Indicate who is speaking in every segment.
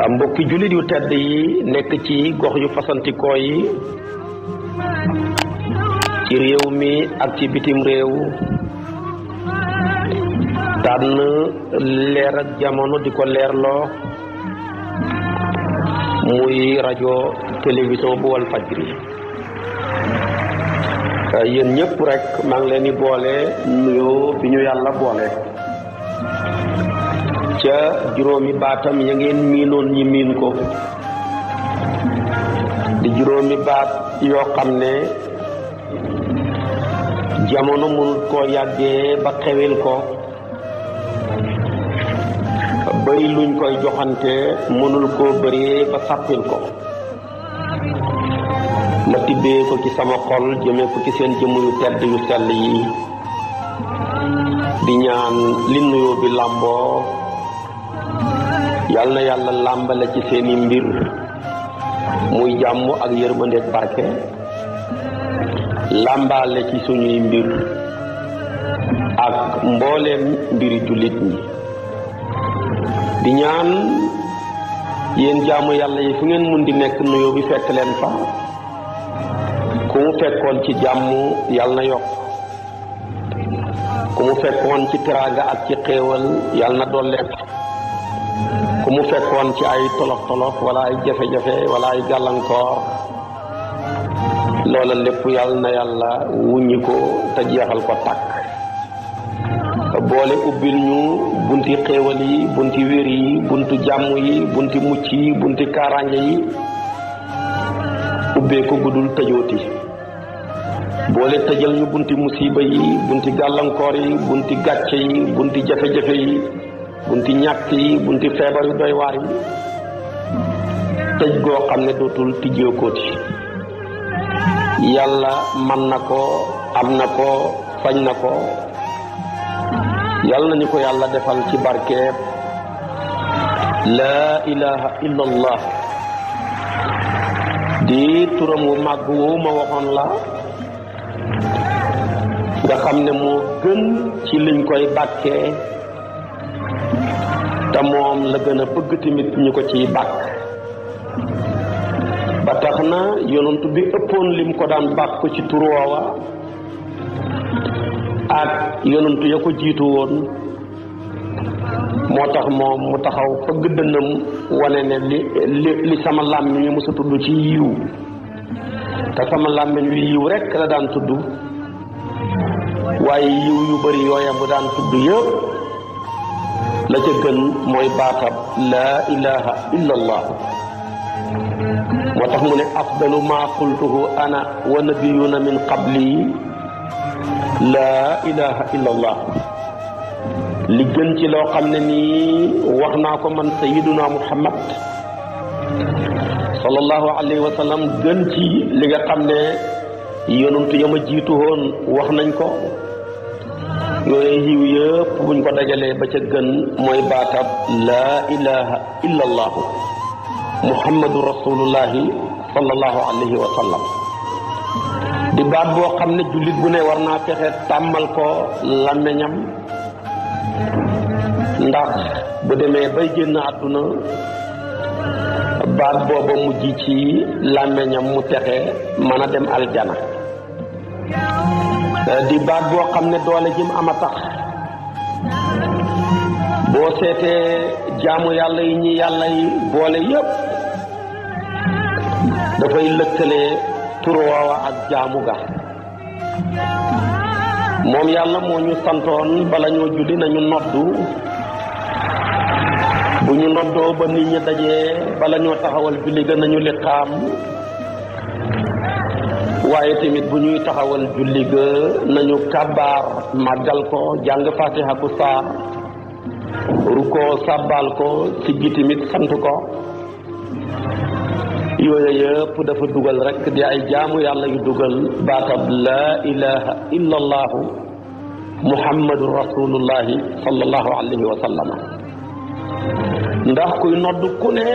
Speaker 1: mbokki jullit yu tedd yi nekk ci gox yu fasantikoo yi ci réew mi ak ci bitim réew tànn leer ak jamono di ko leerloo muy rajo télévision bu Walfadjri yéen ñëpp rek maa ngi leen di boole nuyoo bi ñu yàlla boole ca juróomi baatam ya ngeen miinoon ñi miin ko di juróomi baat yoo xam ne jamono mënul koo yàggee ba xewil ko bëri luñ koy joxante mënul koo bëree ba sàppil ko ma tibbee ko ci sama xol jëmee ko ci seen jëmm yu tedd yu sell yi di ñaan li nuyoo bi làmboo yal na yàlla làmbale ci seeni mbir muy jàmm ak yërmande ak barke làmbaale ci suñuy mbir ak mbooleem mbiri jullit ñi di ñaan yéen jaamu yàlla yi fu ngeen mun di nekk nuyoo bi fekk leen fa ku mu fekkoon ci jàmm yàlla na yokk ku mu fekkoon ci teraanga ak ci xéewal yàlla na dolleek ku mu fekkoon ci ay tolof-tolof wala ay jafe-jafe wala ay gàllankoor loola lépp yàlla na yàlla wuññi ko te jeexal ko tàkk boole ubbil ñu bunti xéewal yi bunti wér yi bunti jàmm yi bunti mucc yi bunti kaaraange yi ubbee ko guddul tëjooti boole tëjal ñu bunti musiba yi bunti gàllankoor yi bunti gàcce yi bunti jafe-jafe yi bunti ñàkk yi bunti feebar yu doy waar yi tëj goo xam ne dootul tijjeekooti yàlla man na ko am na ko fañ na ko yàlla nañu ko yàlla defal ci barkeeb laa ilaha illa allah di turam wu màgg woowu ma waxoon la nga xam ne moo gën ci liñ koy bàkkee te moom la gën a bëgg tamit ñu ko ciy bàkk ba tax na yonent bi ëppoon lim ko daan bàkk ci tur woowa ak yonent ya ko jiitu woon moo tax moom mu taxaw fëgg dënnam wane ne li sama làmmiñ wi mësa tudd ci yiw te sama làmmiñ wi yiw rekk la daan tudd waaye yiw yu bari yooya bu daan tudd yëpp la ca gën mooy baatab laa ilaha illa allah moo tax mu ne afdalu ma qultuhu ana wa nabiyuna min qabli laa ilaha illa allah li gën ci loo xam ne nii wax naa ko man sayiduna muhammad sallallahu alayhi wa sallam gën ci li nga xam ne yonentu ya ma jiitu woon wax nañ ko yooyu yiw yëpp buñ ko dajalee ba ca gën mooy baatab laa ilaha illa allahu muhammadu rasulullahi sallallahu alayhi wa sallam di baat boo xam ne jullit bu ne war naa fexe tàmmal ko làmmiñam ndax bu demee bay génn àdduna baat booba mujj ci làmmiñam mu texe mën a dem aljana di baat boo xam ne doole jim ama tax boo seetee jaamu yàlla yi ñi yàlla yi boole yépp dafay lëkkale tur woowa ak jaamu ga moom yàlla moo ñu santoon bala ñoo julli nañu noddu bu ñu noddoo ba nit ñi dajee bala ñoo taxawal julli ga nañu liqaam waaye tamit bu ñuy taxawal julli ga nañu kàbbaar màggal ko jàng fatiha ku saar rukkoo sàbbaal ko siggi tamit sant ko yooyu yëpp dafa dugal rek di ay jaamu yàlla yu dugal baatab laa ilaha illa allahu muhammadu rasulullahi sallallahu alayhi wa sallam ndax kuy nodd ku ne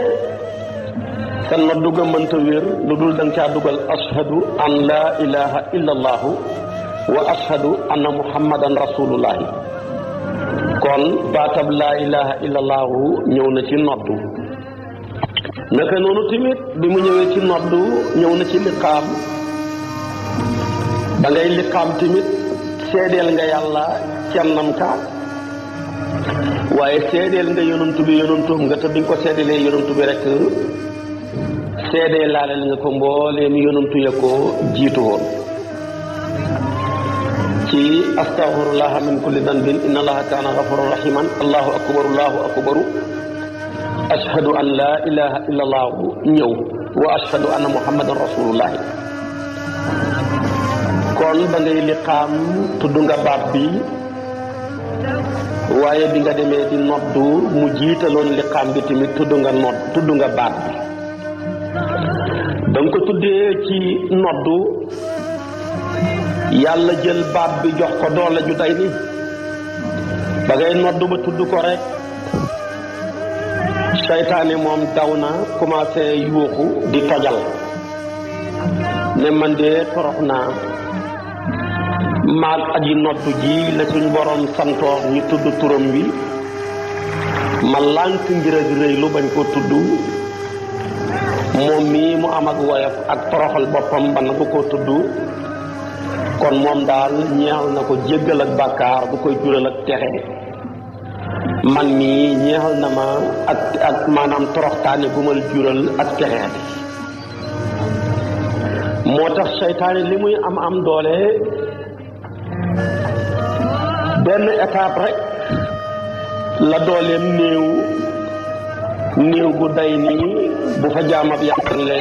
Speaker 1: sa noddu ga mënta wér lu dul danga caa dugal ashhadu an laa ilaha illa allahu wa ashhadu anna muhammadan rasulullahi kon baatab laa ilaha illa allahu ñëw na ci noddu naka noonu tamit bi mu ñëwee ci noddu ñëw na ci liqaam da ngay liqaam tamit seedeel nga yàlla kennam ka waaye seedeel nga yonantu bi yonantoom nga te bi nga ko seedeelee yonantu bi rek seedee laaleel nga ko mbooleem yonantu ya ko jiitu woon ci astaghfirullah min kulli danbin inna allaha kaana ghafuran rahiman allahu akbaru ashhadu an la ilaha illa allah ñëw wa ashhadu anna muhammadan rasulullah kon ba ngay liqaam tudd nga baat bi waaye bi nga demee di noddu mu jiitaloon liqaam bi tamit tudd nga baat bi danga ko tuddee ci noddu yàlla jël baat bi jox ko doole ju day ni ba ngay noddu ba tudd ko rek seytaane moom daw na commencé yuuxu di tojal ne man de torox naa maag aji noddu ji la suñ borom santoor ñu tudd turam wi ma lànk ngir ak rëy lu bañ ko tudd moom mii mu am ak woyof ak toroxal boppam ba na ko tudd kon moom daal ñeexal na ko jéggal ak bàkkaar bu koy jural ak texe man mii ñeexal na ma ak maanaam toroxtaane bu mal jural ak texe moo tax seytaane li muy am doole benn étape rek la dooleem néew gu day nii bu fa jaamab yàlla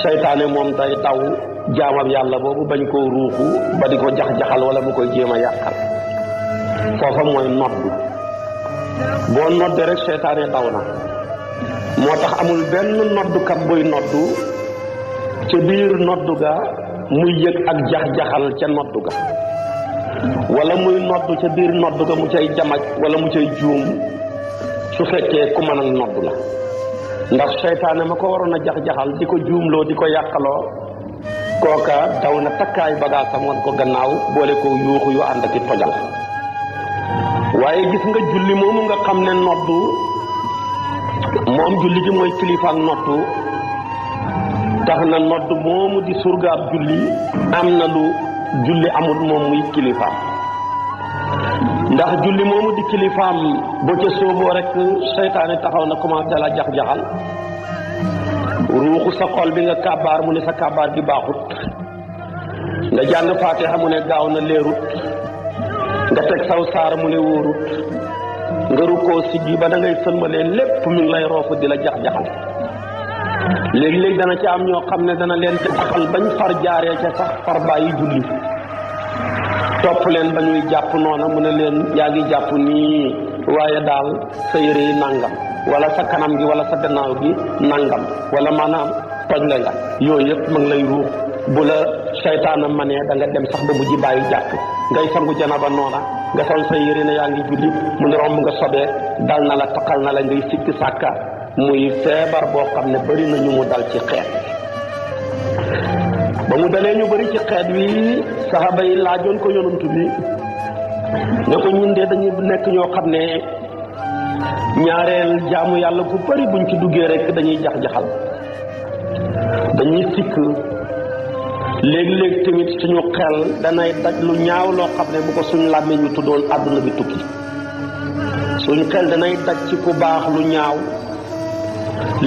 Speaker 1: seytaane moom day daw jaamab yàlla boobu bañ koo ruuxu ba di ko jax-jaxal wala mu koy jéem a yàqal foofa mooy noddu boo noddee rek seytaane daw na moo tax amul benn noddukat buy noddu ca biir noddu ga muy yëg ak jax-jaxal ca noddu ga wala muy noddu ca biir noddu ga mu cay jamaj wala mu cay juum su fekkee ku mën a noddu la ndax seytaane ma ko waroon a jax-jaxal di ko juumloo di ko yàqaloo kooka daw na takkaay bagaasam woon ko gannaaw boole ko yuuxu yu ànd ak i tojal waaye gis nga julli moomu nga xam ne noddu moom julli gi mooy kilifaak noddu tax na noddu moomu di surgaab julli am na lu julli amul moom muy kilifaam ndax julli moomu di kilifaam boo ca sóoboo rek seytaane taxaw na commencé la jax-jaxal ruuxu sa xol bi nga kàbbaar mu ne sa kàbbaar gi baaxut nga jàng faatiha mu ne gaaw na leerut nga teg saw saar mu ne wóorut nga rukkoo siggi ba da ngay sëlmalee lépp mi ngi lay roofu di la jax-jaxal léegi-léegi dana ci am ñoo xam ne dana leen jaxal bañ far jaaree ca sax far bàyyi julli topp leen ba ñuy jàpp noona mu ne leen yaa ngi jàpp nii waaye daal sa yére yi nangam wala sa kanam gi wala sa gannaaw gi nangam wala maanaam toj la nga yooyu yëpp ma ngi lay ruux bu la seytaana manee da nga dem sax ba mujj bàyyi jàpp ngay sangu janaba noona nga sol sa yére ne yaa ngi julli mu ne romb nga sobee dal na la taqal na la ngay sikki sàkka muy feebar boo xam ne bari na ñu mu dal ci xeet ba mu dalee ñu bari ci xeet wi saxaaba yi laajoon ko yonantu bi ne ko ñun de dañuy nekk ñoo xam ne ñaareel jaamu yàlla gu bari buñ ci duggee rek dañuy jax-jaxal dañuy sikk léeg-léeg tamit suñu xel danay daj lu ñaaw loo xam ne bu ko suñu làmmee ñu tuddoon àdduna bi tukki suñu xel danay daj ci ku baax lu ñaaw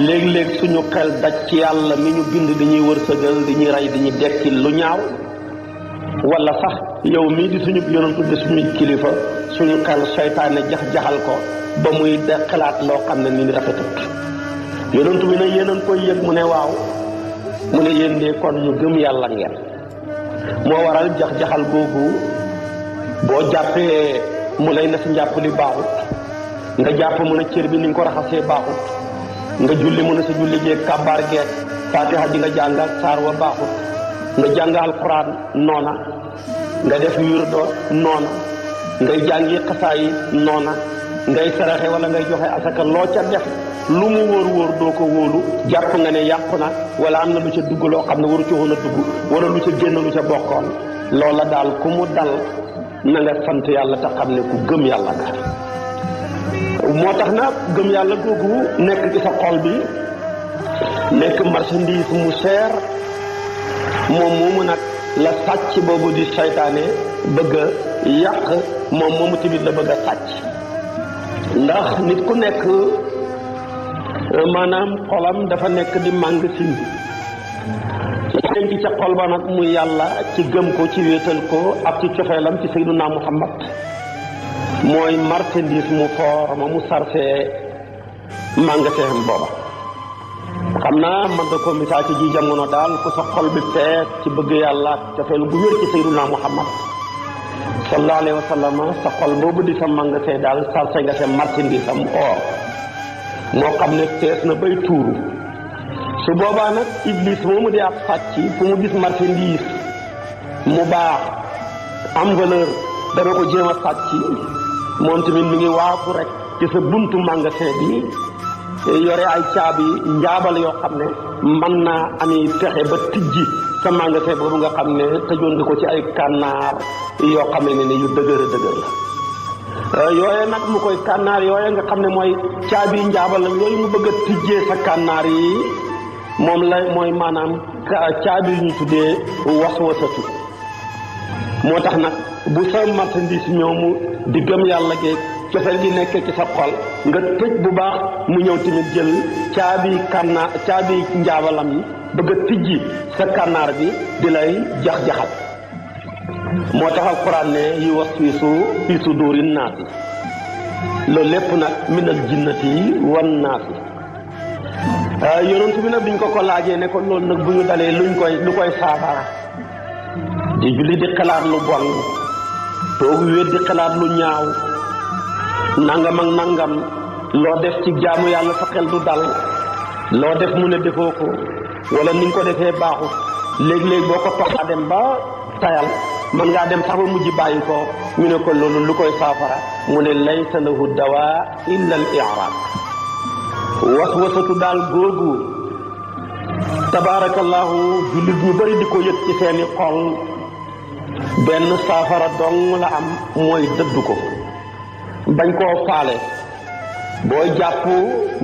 Speaker 1: léeg-léeg suñu xel daj ci yàlla mi ñu bind di ñuy wërsëgal di ñuy rey di ñuy dekkil lu ñaaw wala sax yow mii di suñu yonantu di suñuy kilifa suñu xel seytaane jax-jaxal ko ba muy de xalaat loo xam ne ni rafetut yonantu bi ne yéen koy yëg mu ne waaw mu ne yéen de kon ñu gëm yàlla ngeen moo waral jax-jaxal googu boo jàppee mu lay na si njàpp li baaxut nga jàpp mu ne cër bi ni nga ko raxasee baaxut nga julli mu ne sa julli geeg kàbbaar geeg faatiha ji nga jàngal saar wa baaxut nga jàng alquran noona nga def wirdo noona ngay jàngi xasaay noona ngay saraxe wala ngay joxe asaka loo ca def lu mu wóor doo ko wóolu jàpp nga ne yàqu na wala am na lu ca dugg loo xam ne waru ci woon a dugg wala lu ca génn lu ca bokkoon loola daal ku mu dal na nga sant yàlla te xam ne ku gëm yàlla nga moo tax nag gëm yàlla googu nekk ci sa xol bi nekk marchandise mu cher moom moomu nag la sàcc boobu di saytaane bëgg a yàq moom moomu tamit la bëgg a sàcc ndax nit ku nekk maanaam xolam dafa nekk di magasin denc ca xol ba nag muy yàlla ci gëm ko ci wéetal ko ak ci cofeelam ci Seydina Muhammad mooy marchandise mu foor ma mu sarfee magasin booba xam naa mën nga ko misaal ci ji jamono daal ku sa xol bi fees ci bëgg yàlla ak cofeel bu wér ci Seydina Muhammad sallallahu alayhi wa sallam sa xol boobu di sa magasin daal sarfe nga sa marchandise am or moo xam ne fees na bay tuuru su boobaa nag iblis moomu di ab sàcc fu mu gis marchandise mu baax am valeur dana ko jéem a sàcc moom tamit mi ngi waaku rek ci sa buntu magasin bi yore ay caabi njaabal yoo xam ne mën naa ami fexe ba tijji sa magasin boobu nga xam ne tëjoon nga ko ci ay kànnaar yoo xam ne yu dëgër dëgër la yooye nag mu koy kànnaar yooye nga xam ne mooy caabi njaabalam yooyu mu bëgg a tijjee sa kànnaar yi moom la mooy maanaam caabi yu ñu tuddee waswasatu moo tax nag bu sa marchandise ñoomu di gëm yàlla geeg cofeel gi nekk ci sa xol nga tëj bu baax mu ñëw tamit jël caabi njaabalam yi bëgg a tijji sa kànnaar bi di lay jax-jaxal moo tax alquran ne yu waswisu fi suduri naasi loolu lépp nag minal jinnati wan naasi yonent bi nag biñ ko laajee ne ko loolu nag bu ñu dalee lu koy saafara di julli di xalaat lu bon toogu wéet di xalaat lu ñaaw nangam ak nangam loo def ci jaamu yàlla sa xel du dal loo def mu ne defoo ko wala ni nga ko defee baaxut léeg-léeg boo ko toxaa dem ba tayal man ngaa dem sax ba mujj bàyyi ko ñu ne ko loolu lu koy saafara mu ne laysa lahu dawa illa al i'rab waswasatu daal googu tabarakallahu jullit ñu bari di ko yëg ci seeni xol benn saafara dong la am mooy dëdd ko bañ koo faale booy jàpp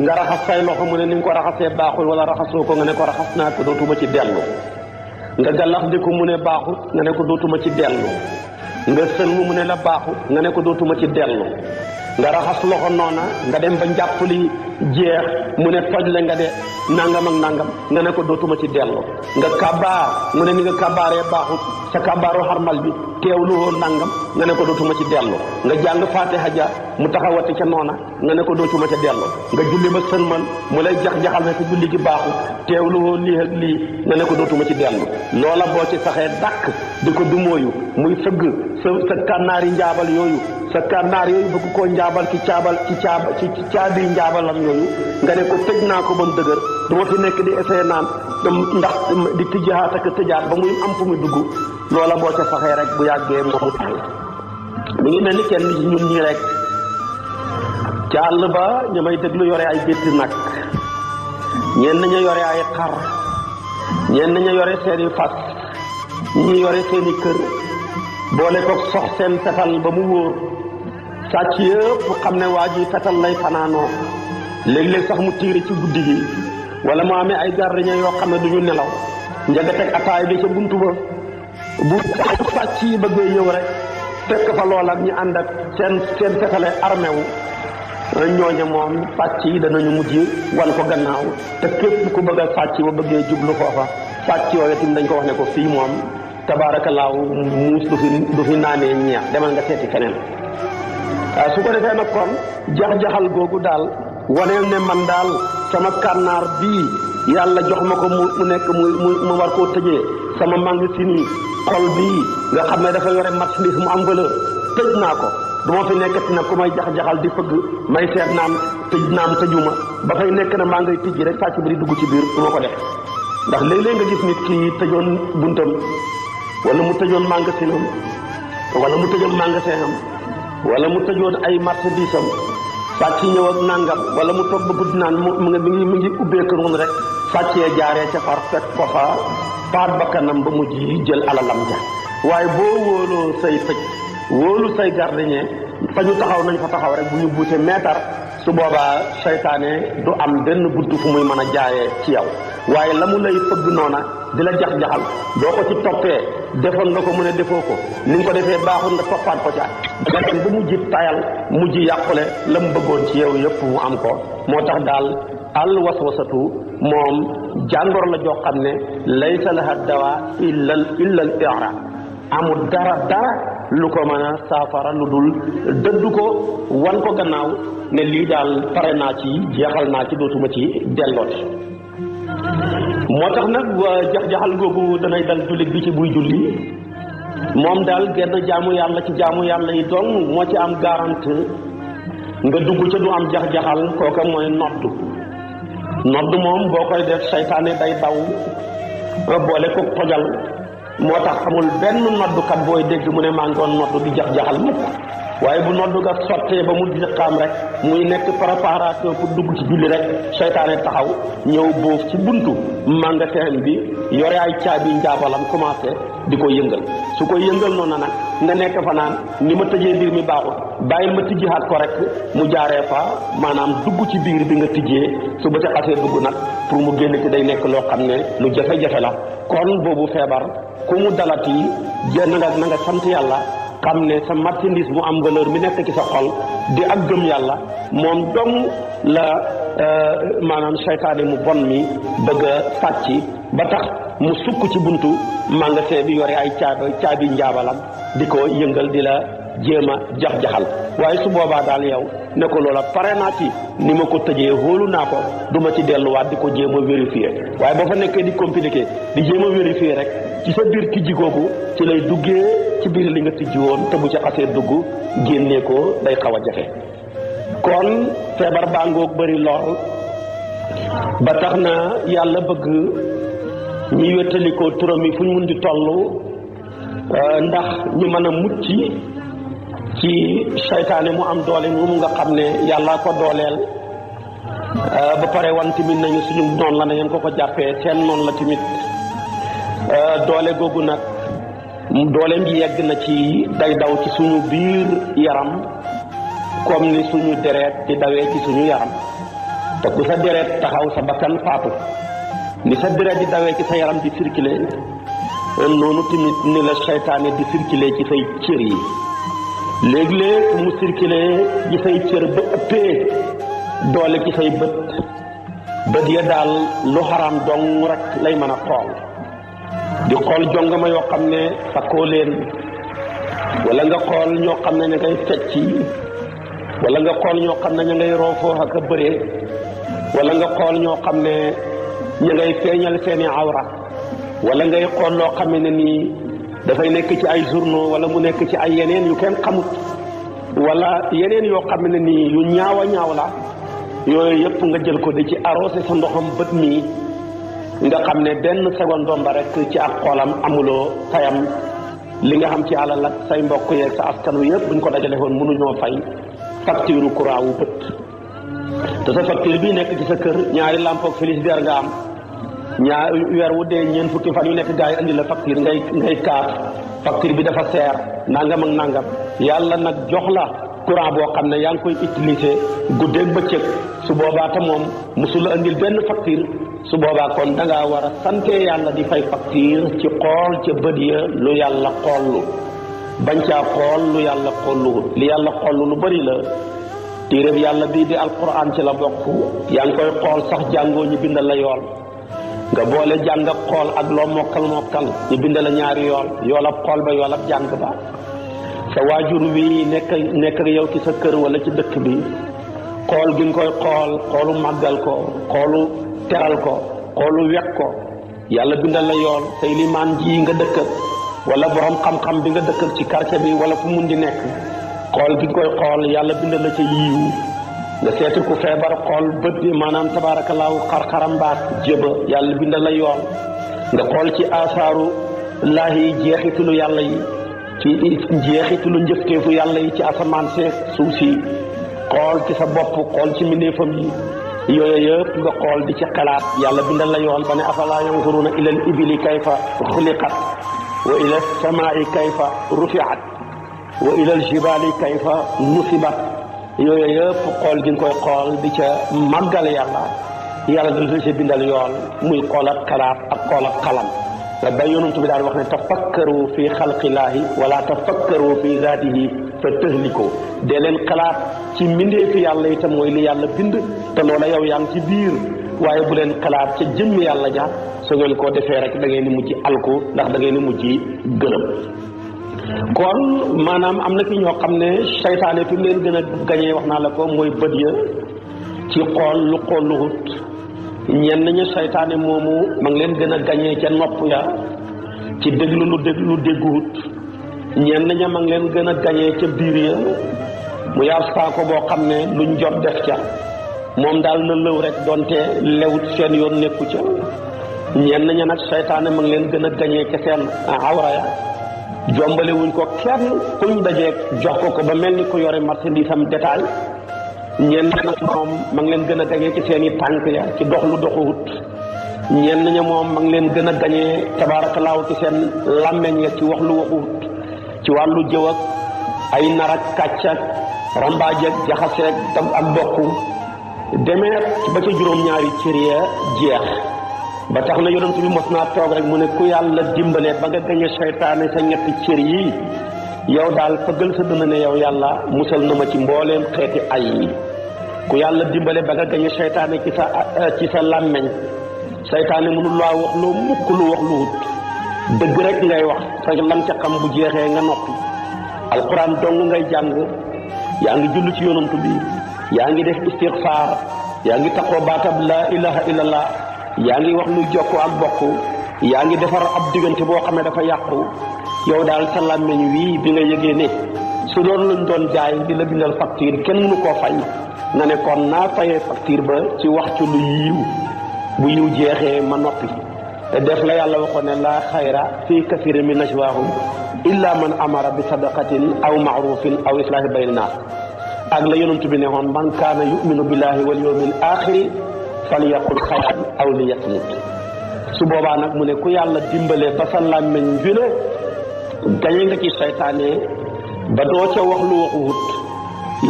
Speaker 1: nga raxas say loxo mu ne ni nga ko raxasee baaxul wala raxasoo ko nga ne ko raxas naa ko dootuma ci dellu nga gàllax di ko mu ne baaxut nga ne ko dootuma ci dellu nga sëlmu mu ne la baaxut nga ne ko dootuma ci dellu nga raxas loxo noona nga dem ba njàpp li jeex mu ne toj le nga de nangam ak nangam nga ne ko dootuma ci dellu nga kabaar mu ne ni nga kabaaree baaxut sa kabaaru xarmal bi teewlu woon nangam nga ne ko dootuma ci dellu nga jàng faatiha ja mu taxawati ca noona nga ne ko dootuma ca dellu nga julli ba sëlmal mu lay jax-jaxal ne sa julli gi baaxut teewlu woon lii ak lii nga ne ko dootuma ci dellu loola boo ci saxee dàkk di ko dumóoyu muy sëgg sa kànnaari njaabal yooyu sa kànnaar yooyu bëgg koo njaabal ci caabi njaabalam yooyu nga ne ko tëj naa ko ba mu dëgër duma fi nekk di essayé naan ndax di tijjaat ak tëjaat ba muy am fu mu dugg loola boo ca saxee rek bu yàggee moomu taal mi ngi mel ni kenn ci ñun ñii rek ca àll ba ñu may déglu yore ay gétt nag ñenn ña yore ay xar ñenn ña yore seeni fas ñi yore seeni kër boole ko sox seen fetal ba mu wóor sàcc yëpp xam ne waa ji fetal lay fanaanoo léeg-léeg sax mu tiiri ci guddi gi wala mu amee ay gardien yoo xam ne du ñu nelaw njaga teg ataay bi ca buntu ba bu sàcc yi bëggee ñëw rek fekk fa lool ak ñu ànd ak seen fetale armé wu ñooñe moom sàcc yi danañu mujj wan ko gannaaw te képp ku bëgg a sàcc ba bëggee jublu foofa sàcc yooyu tim dañ ko wax ne ko fii moom tabaarakallaahu muus du fi naanee ñeex demal nga seeti feneen su ko defee nag kon jax-jaxal googu daal waneel ne man daal sama kànnaar bii yàlla jox ma ko mu nekk mu war koo tëjee sama magasin yi xol bii nga xam ne dafa yore marchandise mu am valeur tëj naa ko du ma fi nekkati nag ku may jax-jaxal di fëgg may seet naam tëj naam tëjuma ba fay nekk na maa ngay tijji rek sàcc bi di dugg ci biir du ma ko def ndax léeg-léeg nga gis nit ki tëjoon buntam wala mu tëjoon magasinam wala mu tëjoon magasinam wala mu tëjoon ay marchandise am sàcc ñëw ak nangam wala mu toog ba guddi naan mi ngi ubbeeku noonu rek sàccee jaaree ca far fekk ko fa faat bakkanam ba mujj jël alalam ja waaye boo wóoloo say tëj wóolu say gardien fa ñu taxaw nañ fa taxaw rek bu ñu buuse meetar su boobaa seytaane du am benn buntu fu muy mën a jaayee ci yow waaye la mu lay fëgg noona di la jax-jaxal boo ko ci toppee defoon nga ko mu ne defoo ko ni nga ko defee baaxul nga toppaat ko ca nga dem ba mujj tayal mujj yàqule la mu bëggoon ci yow yëpp mu am ko moo tax daal al waswasatu moom jàngoro la joo xam ne laysa laha dawa illa al i'rab amul dara lu ko mën a saafara lu dul dëddu ko wan ko gannaaw ne lii daal pare naa ci jeexal naa ci dootuma ci dellooti moo tax nag jax-jaxal googu danay dal jullit bi ci buy julli moom daal genn jaamu yàlla ci jaamu yàlla yi dong moo ci am garante nga dugg ca du am jax-jaxal kooka mooy nodd moom boo koy def seytaane day daw boole ko tojal moo tax amul benn noddukat booy dégg mu ne maa ngi doon nodd di jax-jaxal mukk waaye bu noddu ga sottee ba mu diqaam rek muy nekk préparation pour dugg ci julli rek seytaane taxaw ñëw boof ci buntu magasin bi yore ay caabi njaabalam commencé di ko yëngal su ko yëngal noonu nag nga nekk fa naan ni ma tëjee mbir mi baaxul bàyyil ma tijjihaat ko rek mu jaaree fa maanaam dugg ci biir bi nga tijjee su ba ca xasee dugg nag pour mu génn ci day nekk loo xam ne lu jafe-jafe la kon boobu feebar ku mu dalati na nga sant yàlla xam ne sa marchandise mu am valeur mi nekk ci sa xol di ak gëm yàlla moom dong la maanaam seytaane mu bon mi bëgg a sàcc ba tax mu sukk ci buntu magasin bi yore ay caabi njaabalam di ko yëngal di la jéem a jax-jaxal waaye su boobaa daal yow ne ko loola pare naa ci ni ma ko tëjee hóolu naa ko du ma ci delluwaat di ko jéem a vérifier waaye boo fa nekkee di compliqué di jéem a vérifier rek ci sa biir tijji googu ci lay duggee ci biir li nga tijji woon te bu ci xasee dugg génnee ko day xaw a jafe kon feebar baa ngoog bëri lool ba tax na yàlla bëgg ñuy wettalikoo turam yi fu ñu mun di toll ndax ñu mën a mucc ci seytaane mu am doole moomu nga xam ne yàlla ko dooleel ba pare wan tamit nañu suñu noonu la na ngeen ko jàppee seen noonu la tamit doole googu nag dooleem ji yegg na ci day daw ci suñu biir yaram comme ni suñu deret di dawee ci suñu yaram te ku sa deret taxaw sa bakkan faatu ni sa deret di dawee ci sa yaram di circuler noonu tamit ni la seytaane di circuler ci say cër yi léeg-léeg mu circuler ci say cër ba ëppee doole ci say bët ya daal lu xaraam dong rek lay mën a xool di xool jongama yoo xam ne sakkoo leen wala nga xool ñoo xam ne ña ngay fecci wala nga xool ñoo xam ne ña ngay roofoo ak a bëree wala nga xool ñoo xam ne ña ngay feeñal seeni awra wala ngay xool loo xam ne nii dafay nekk ci ay journaux wala mu nekk ci ay yeneen yu kenn xamut wala yeneen yoo xam ne nii yu ñaaw a ñaaw la yooyu yëpp nga jël ko di ci arrosé sa ndoxam bët mi nga xam ne benn seconde domba rek ci ak xoolam amuloo tayam li nga xam ci alal ak say mbokk yeeg sa askan wi yëpp buñ ko dajale woon mënuñoo fay facture courant wu bët te sa facture bii nekk ci sa kër ñaari lampe ak frigidaire nga am weer wu dee ñeent fukki fan yu nekk gaa yi andi la facture ngay kaat facture bi dafa seer nangam ak nangam yàlla nag jox la courant boo xam ne yaa ngi koy utiliser guddeeg bëccëg su boobaa te moom musula andil benn facture su boobaa kon da ngaa war a sante yàlla di fay facture ci xool ca bët ya lu yàlla xoollu bañ caa xool lu yàlla xoolluwut li yàlla xoollu lu bari la téeréb yàlla bii di alquran ci la bokk yaa ngi koy xool sax jàngoo ñu bindal la yool nga boole jàng ak xool ak loo mokkal ñu bindal la ñaari yool ab xool ba yool ab jàng ba sa waajur wi nekk ak yow ci sa kër wala ci dëkk bi xool gi nga koy xoolu màggal ko xoolu teral ko xoolu wekk ko yàlla bindal la yool say limaan ji nga dëkkat wala borom xam-xam bi nga dëkkat ci quartier bi wala fu mun di nekk xool gi nga koy xool yàlla bindal la ca yiiw nga seeti ku feebar xool bët bi maanaam tabaarakallaahu xar-xarambaat jéba yàlla bindal la yool nga xool ci asaaru laahi jeexitulu yàlla yi ci jeexitulu njëfteefu yàlla yi ci asamaan seeg suuf si xool ci sa bopp xool ci mbindeefam yi yooyu yëpp nga xool di ci xalaat yàlla bindal la yool ba ne afalaa yanzuruna ilal ibili kayfa xuliqat wa ilal samaai kayfa rufiat wa ilal jibaali kayfa nusibat yooyu yëpp xool gi nga koy xool di ca màggal yàlla dal ci bindal yool muy xool ak xalaat ak xool ak xalam ba yonent bi daal wax ne tafakkaru fi xalqillaahi wala tafakkaru fi zaatihi fa tahliku dee leen xalaat ci mbindeefi yàlla itam mooy li yàlla bind te loola yow yaa ngi ci biir waaye bu leen xalaat ca jëmmi yàlla ja su ngeen koo defee rek da ngeen di mujj alku ndax da ngeen di mujj gërëm kon maanaam am na ki ñoo xam ne seytaane fi mu leen gën a gañee wax naa la ko mooy bët ya ci xool lu xooluwut ñenn ñi seytaane moomu ma ngi leen gën a gañee ca nopp ya ci déglu lu dégguwut ñenn ña ma ngi leen gën a gañee ca biir ya mu yaab saako boo xam ne luñ jot def ca moom daal na lëw rek donte lewut seen yoon nekku ca ñenn ña nag seytaane ma ngi leen gën a gañee ca seen awra ya jombale wuñ ko kenn kuñ dajeeg jox ko ba mel ni ku yore marchandise am détail ñenn nag moom ma ngi leen gën a gañee ci seen i tànk ya ci dox lu doxuwut ñenn ña moom ma ngi leen gën a gañee tabaarakallaahu ci seen làmmeñ ya ci wax lu waxuwut ci wàllu jëw ak ay nar ak kàcc ak rambaaj ak jaxaseeg ak bokk demee ba ca juróom-ñaari cër ya jeex ba tax na yonent bi mos naa toog rek mu ne ku yàlla dimbale ba nga gañe seytaane sa ñetti cër yi yow daal fëggal sa dënn ne yow yàlla musal na ma ci mbooleem xeeti ay yi ku yàlla dimbale ba nga gañe seytaane ci sa làmmeñ seytaane mënul laa wax loo mukk lu wax lu wut dëgg rek ngay wax sa lam ca xam bu jeexee nga noppi alquran dong ngay jàng yaa ngi jullu ci yonent bi yaa ngi def istixfaar yaa ngi taxoo baatab laa ilaha illallah yaa ngi wax lu jokko ak bokk yaa ngi defar ab diggante boo xam ne dafa yàqu yow daal sa làmmiñ wii bi nga yëgee ne su doon luñ doon jaay di la bindal facture kenn mënu koo fay nga ne kon naa fayee facture ba ci wax ci lu yiw bu yiw jeexee ma noppi def la yàlla waxoon ne laa xayra fii kasirin min najwaahum illa man amara bi sadaqatin aw maarufin aw islaahi bayna naas ak la yonent bi ne woon man kaana yuminu billahi wal yawmil axiri falyaqul xayran aw liyasmut su boobaa nag mu ne ku yàlla dimbale ba sa làmmiñ bi la gañe nga ci seytaane ba doo ca wax lu waxuwut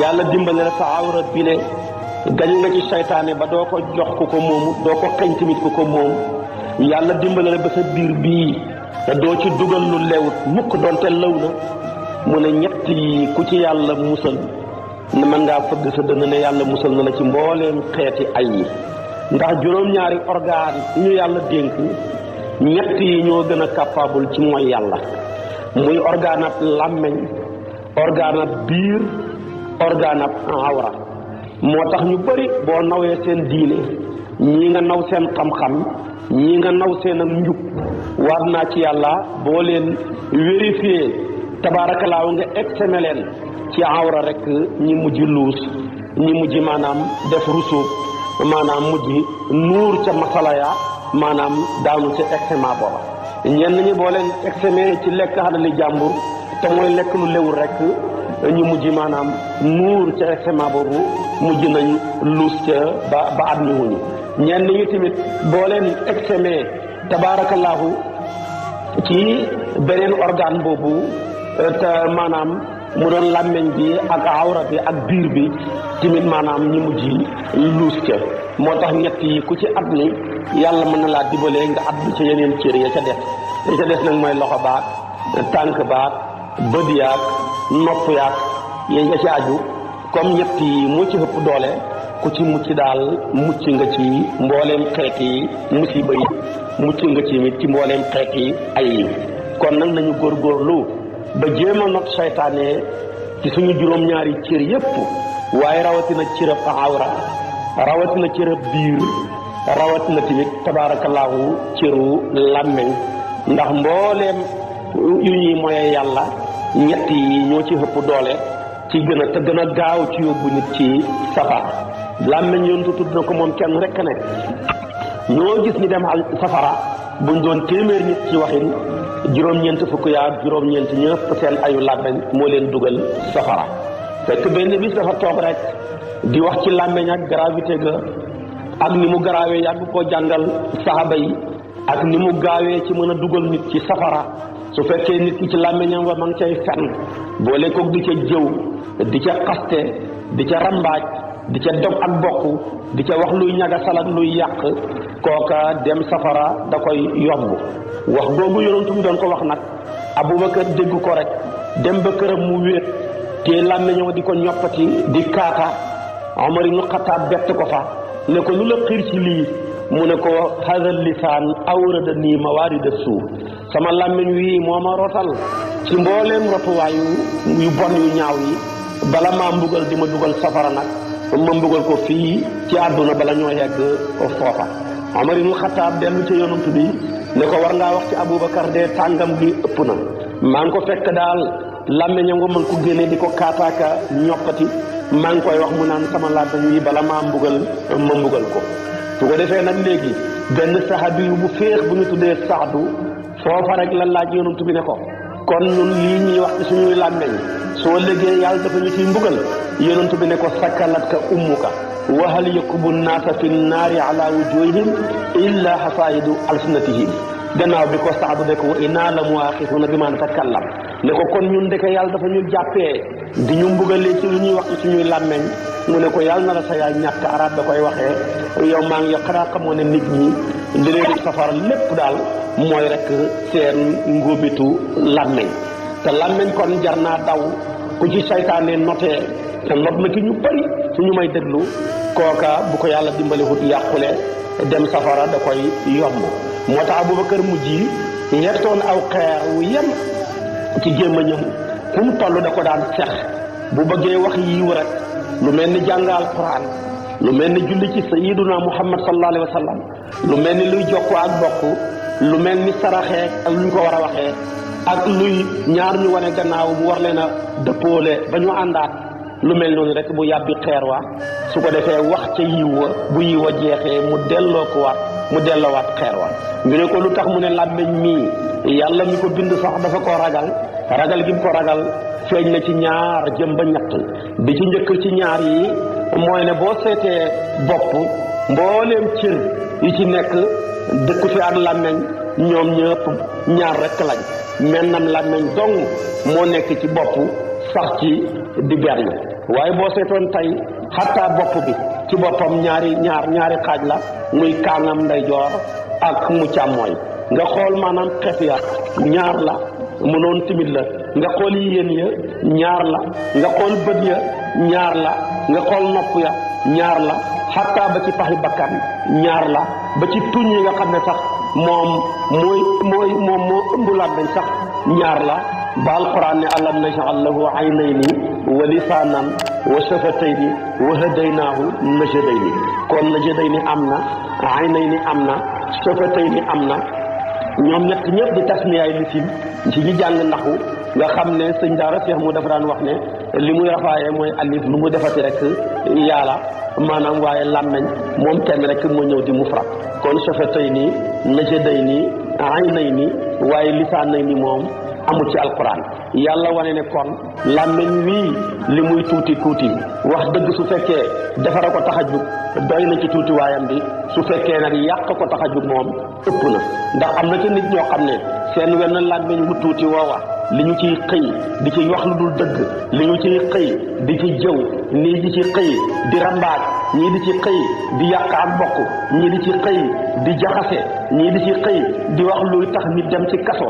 Speaker 1: yàlla dimbale la sa awra bi le gañe nga ci seytaane ba doo ko jox ku ko moomu doo ko xeñ tamit ku ko moom yàlla dimbale la ba sa biir bii te doo ci dugal lu lewut mukk doonte law na mu ne ñett yi ku ci yàlla musal ne mën ngaa fëgg sa dënn ne yàlla musal na la ci mbooleem xeeti ay yi ndax juróom-ñaari organe yi ñu yàlla dénk ñett yi ñoo gën a capable ci mooy yàlla muy organe ab làmmeñ organe ab biir organe ab awra moo tax ñu bëri boo nawee seen diine ñii nga naw seen xam-xam ñii nga naw seen ak njub war naa ci yàlla boo leen vérifier tabaarakalaaw nga examé leen ci awra rek ñi mujj luus ñi mujj maanaam def rusuub maanaam mujj nuur ca masala ya maanaam daanu ca examen booba ñenn ñi boo leen examen ci lekk xadali jàmbur te mooy lekk lu lewul rek ñu mujj maanaam nuur ca examen boobu mujj nañ luus ca ba at mi wuñu ñenn ñi tamit boo leen examen tabaarakallaahu ci beneen organe boobu te maanaam mu doon làmmeñ bi ak awra bi ak biir bi tamit maanaam ñi mujj luus ca moo tax ñett yi ku ci at ni yàlla mën na laa dimbalee nga at bi ca yeneen cër ya ca des nag mooy loxo baag tànk baag bët yaag nopp yaag yéen nga ci aju comme ñett yi moo ci ëpp doole ku ci mucc daal mucc nga ci mbooleem xeet yi musiba yi mucc nga ci mbooleem xeet yi ay yi kon nag nañu góorgóorlu ba jéem a not seytaane ci suñu juróom-ñaari cër yépp waaye rawatina cërëb awra rawatina cërëb biir rawatina tamit tabaarakallaahu cëru làmmeñ ndax mbooleem yu ñuy moye yàlla ñett yi ñoo ci ëpp doole ci gën a gaaw ci yóbbu nit ci safara làmmeñ yoon tudd na ko moom kenn rek ne ñoo gis ñi dem safara buñ doon téeméer nit ci waxin juróom-ñeent fukk yaag juróom-ñeent ñëpp seen ayu làmmeñ moo leen dugal safara fekk benn bis dafa toog rek di wax ci làmmeñ ak gravité ga ak ni mu garaawee yàgg koo jàngal saxaaba yi ak ni mu gaawee ci mën a dugal nit ci safara su fekkee nit ki ci làmmeñam wa ma ngi cay fen boole koog di ca jëw di ca xaste di ca rambaaj di ca dog ak bokk di ca wax luy ñaga salak luy yàq kooka dem safara da koy yomb wax googu yonentu bi doon ko wax nag Abubakar dégg ko rek dem ba këram mu wéet te làmmiñam di ko ñoppati di kaata Omar ibnu Xataab bett ko fa ne ko lu la xiir ci lii mu ne ko hadal lisaan awrada nii mawaarida suuf sama làmmiñ wi moo ma rotal ci mbooleem rotuwaayu yu bon yu ñaaw yi bala maa mbugal di ma dugal safara nag ma mbugal ko fii ci àdduna bala ñoo yegg foofa Omar ibnu Xataab dellu ci yonent bi ne ko war ngaa wax ci Abubakar de tàngam gi ëpp na maa ngi ko fekk daal làmmiñam nga mën ko génne di ko kaataaka ñoppati maa ngi koy wax mu naan sama làmmiñ wi bala maa mbugal ma mbugal ko su ko defee nag léegi benn saxaabi yu bu féex bu ñu tuddee Saadu foofa rek la laaj yonent bi ne ko kon ñun lii ñuy wax ci suñuy làmmiñ soo léegi yàlla dafa ñu ciy mbugal yonent bi ne ko sakkalatka ummuka wa hal yakubu naasa fi naari ala wujuhihim illa hasaidu alsinatihim gannaaw bi ko Saadu de ko wa inna la muaxisuuna bi ma natakallam ne ko kon ñun ndeke yàlla dafa ñu jàppee di ñu mbugalee ci lu ñuy wax ci suñuy làmmeñ mu ne ko yàlla na la sa yaay ñàkk arab da koy waxee yow maa ngi xanaa xamoo ne nit ñi li leen safara lépp daal mooy rek seen ngóobitu làmmeñ te làmmeñ kon jar naa daw ku ci saytaane notee te not na ki ñu bëri suñu may déglu kooka bu ko yàlla dimbali wut yàqule dem safara da koy yomb moo tax Abubakar mujj yi yettoon aw xeer wu yem ci gémmañam fu mu toll da ko daan sex bu bëggee wax yiw rek lu mel ni jàngal Alquran lu mel ni julli ci sayyiduna Muhammad sallallahu alayhi wa sallam lu mel ni luy jokkoo ak bokk lu mel ni saraxee ak lu ñu ko war a waxee ak luy ñaar ñu wane gannaaw mu war leen a dëppoole ba ñu àndaat lu mel noonu rek bu yàbbi xeer wa su ko defee wax ca yiw wa bu yiw wa jeexee mu delloowaat xeer wa ñu ne ko lu tax mu ne làmmiñ mii yàlla mi ko bind sax dafa ko ragal gi mu ko ragal feeñ na ci ñaar jëm ba ñett bi ci njëkk ci ñaar yi mooy ne boo seetee bopp mbooleem cër yi ci nekk dëkk fi ak làmmiñ ñoom ñëpp ñaar rek lañ mennam làmmiñ dong moo nekk ci bopp sax ci di benn waaye boo seetoon tey xattaa bopp bi ci boppam ñaari xaaj la muy kaangam ndeyjoor ak mu càmmooy nga xool maanaam xef ya ñaar la mu noon timit la nga xool yéen ya ñaar la nga xool bët ya ñaar la nga xool nopp ya ñaar la xattaa ba ci paxi bakkan ñaar la ba ci tuñ yi nga xam ne sax moom moo ëmb làmmiñ sax ñaar la ba alquran ne alam naj'al lahu aynayni wa lisaanan wa shafatayni wa hadaynaahu najdayni kon najdayni am na aynayni am na shafatayni am na ñoom ñett ñëpp di tasniyaay lisim ci ñi jàng naxu nga xam ne sëñ daara Seex mu dafa daan wax ne li muy rafaayee mooy alif lu mu defati rek yàlla maanaam waaye làmmeñ moom kenn rek moo ñëw di mufrad kon shafatayni najdayni aynayni waaye lisaanayni moom amul ci alquran yàlla wane ne kon làmmiñ wii li muy tuuti wax dëgg su fekkee defara ko tax a jug doy na ci tuuti waayam bi su fekkee nag yàq ko tax a jug moom ëpp na ndax am na ci nit ñoo xam ne seen wenn làmmiñ wu tuuti woowa li ñu ciy xëy di ci wax lu dul dëgg li ñu ciy xëy di ci jëw nii di ci xëy di rambaaj ñii di ci xëy di yàq ak bokk ñii di ci xëy di jaxase ñii di ci xëy di wax luy tax nit dem ci kaso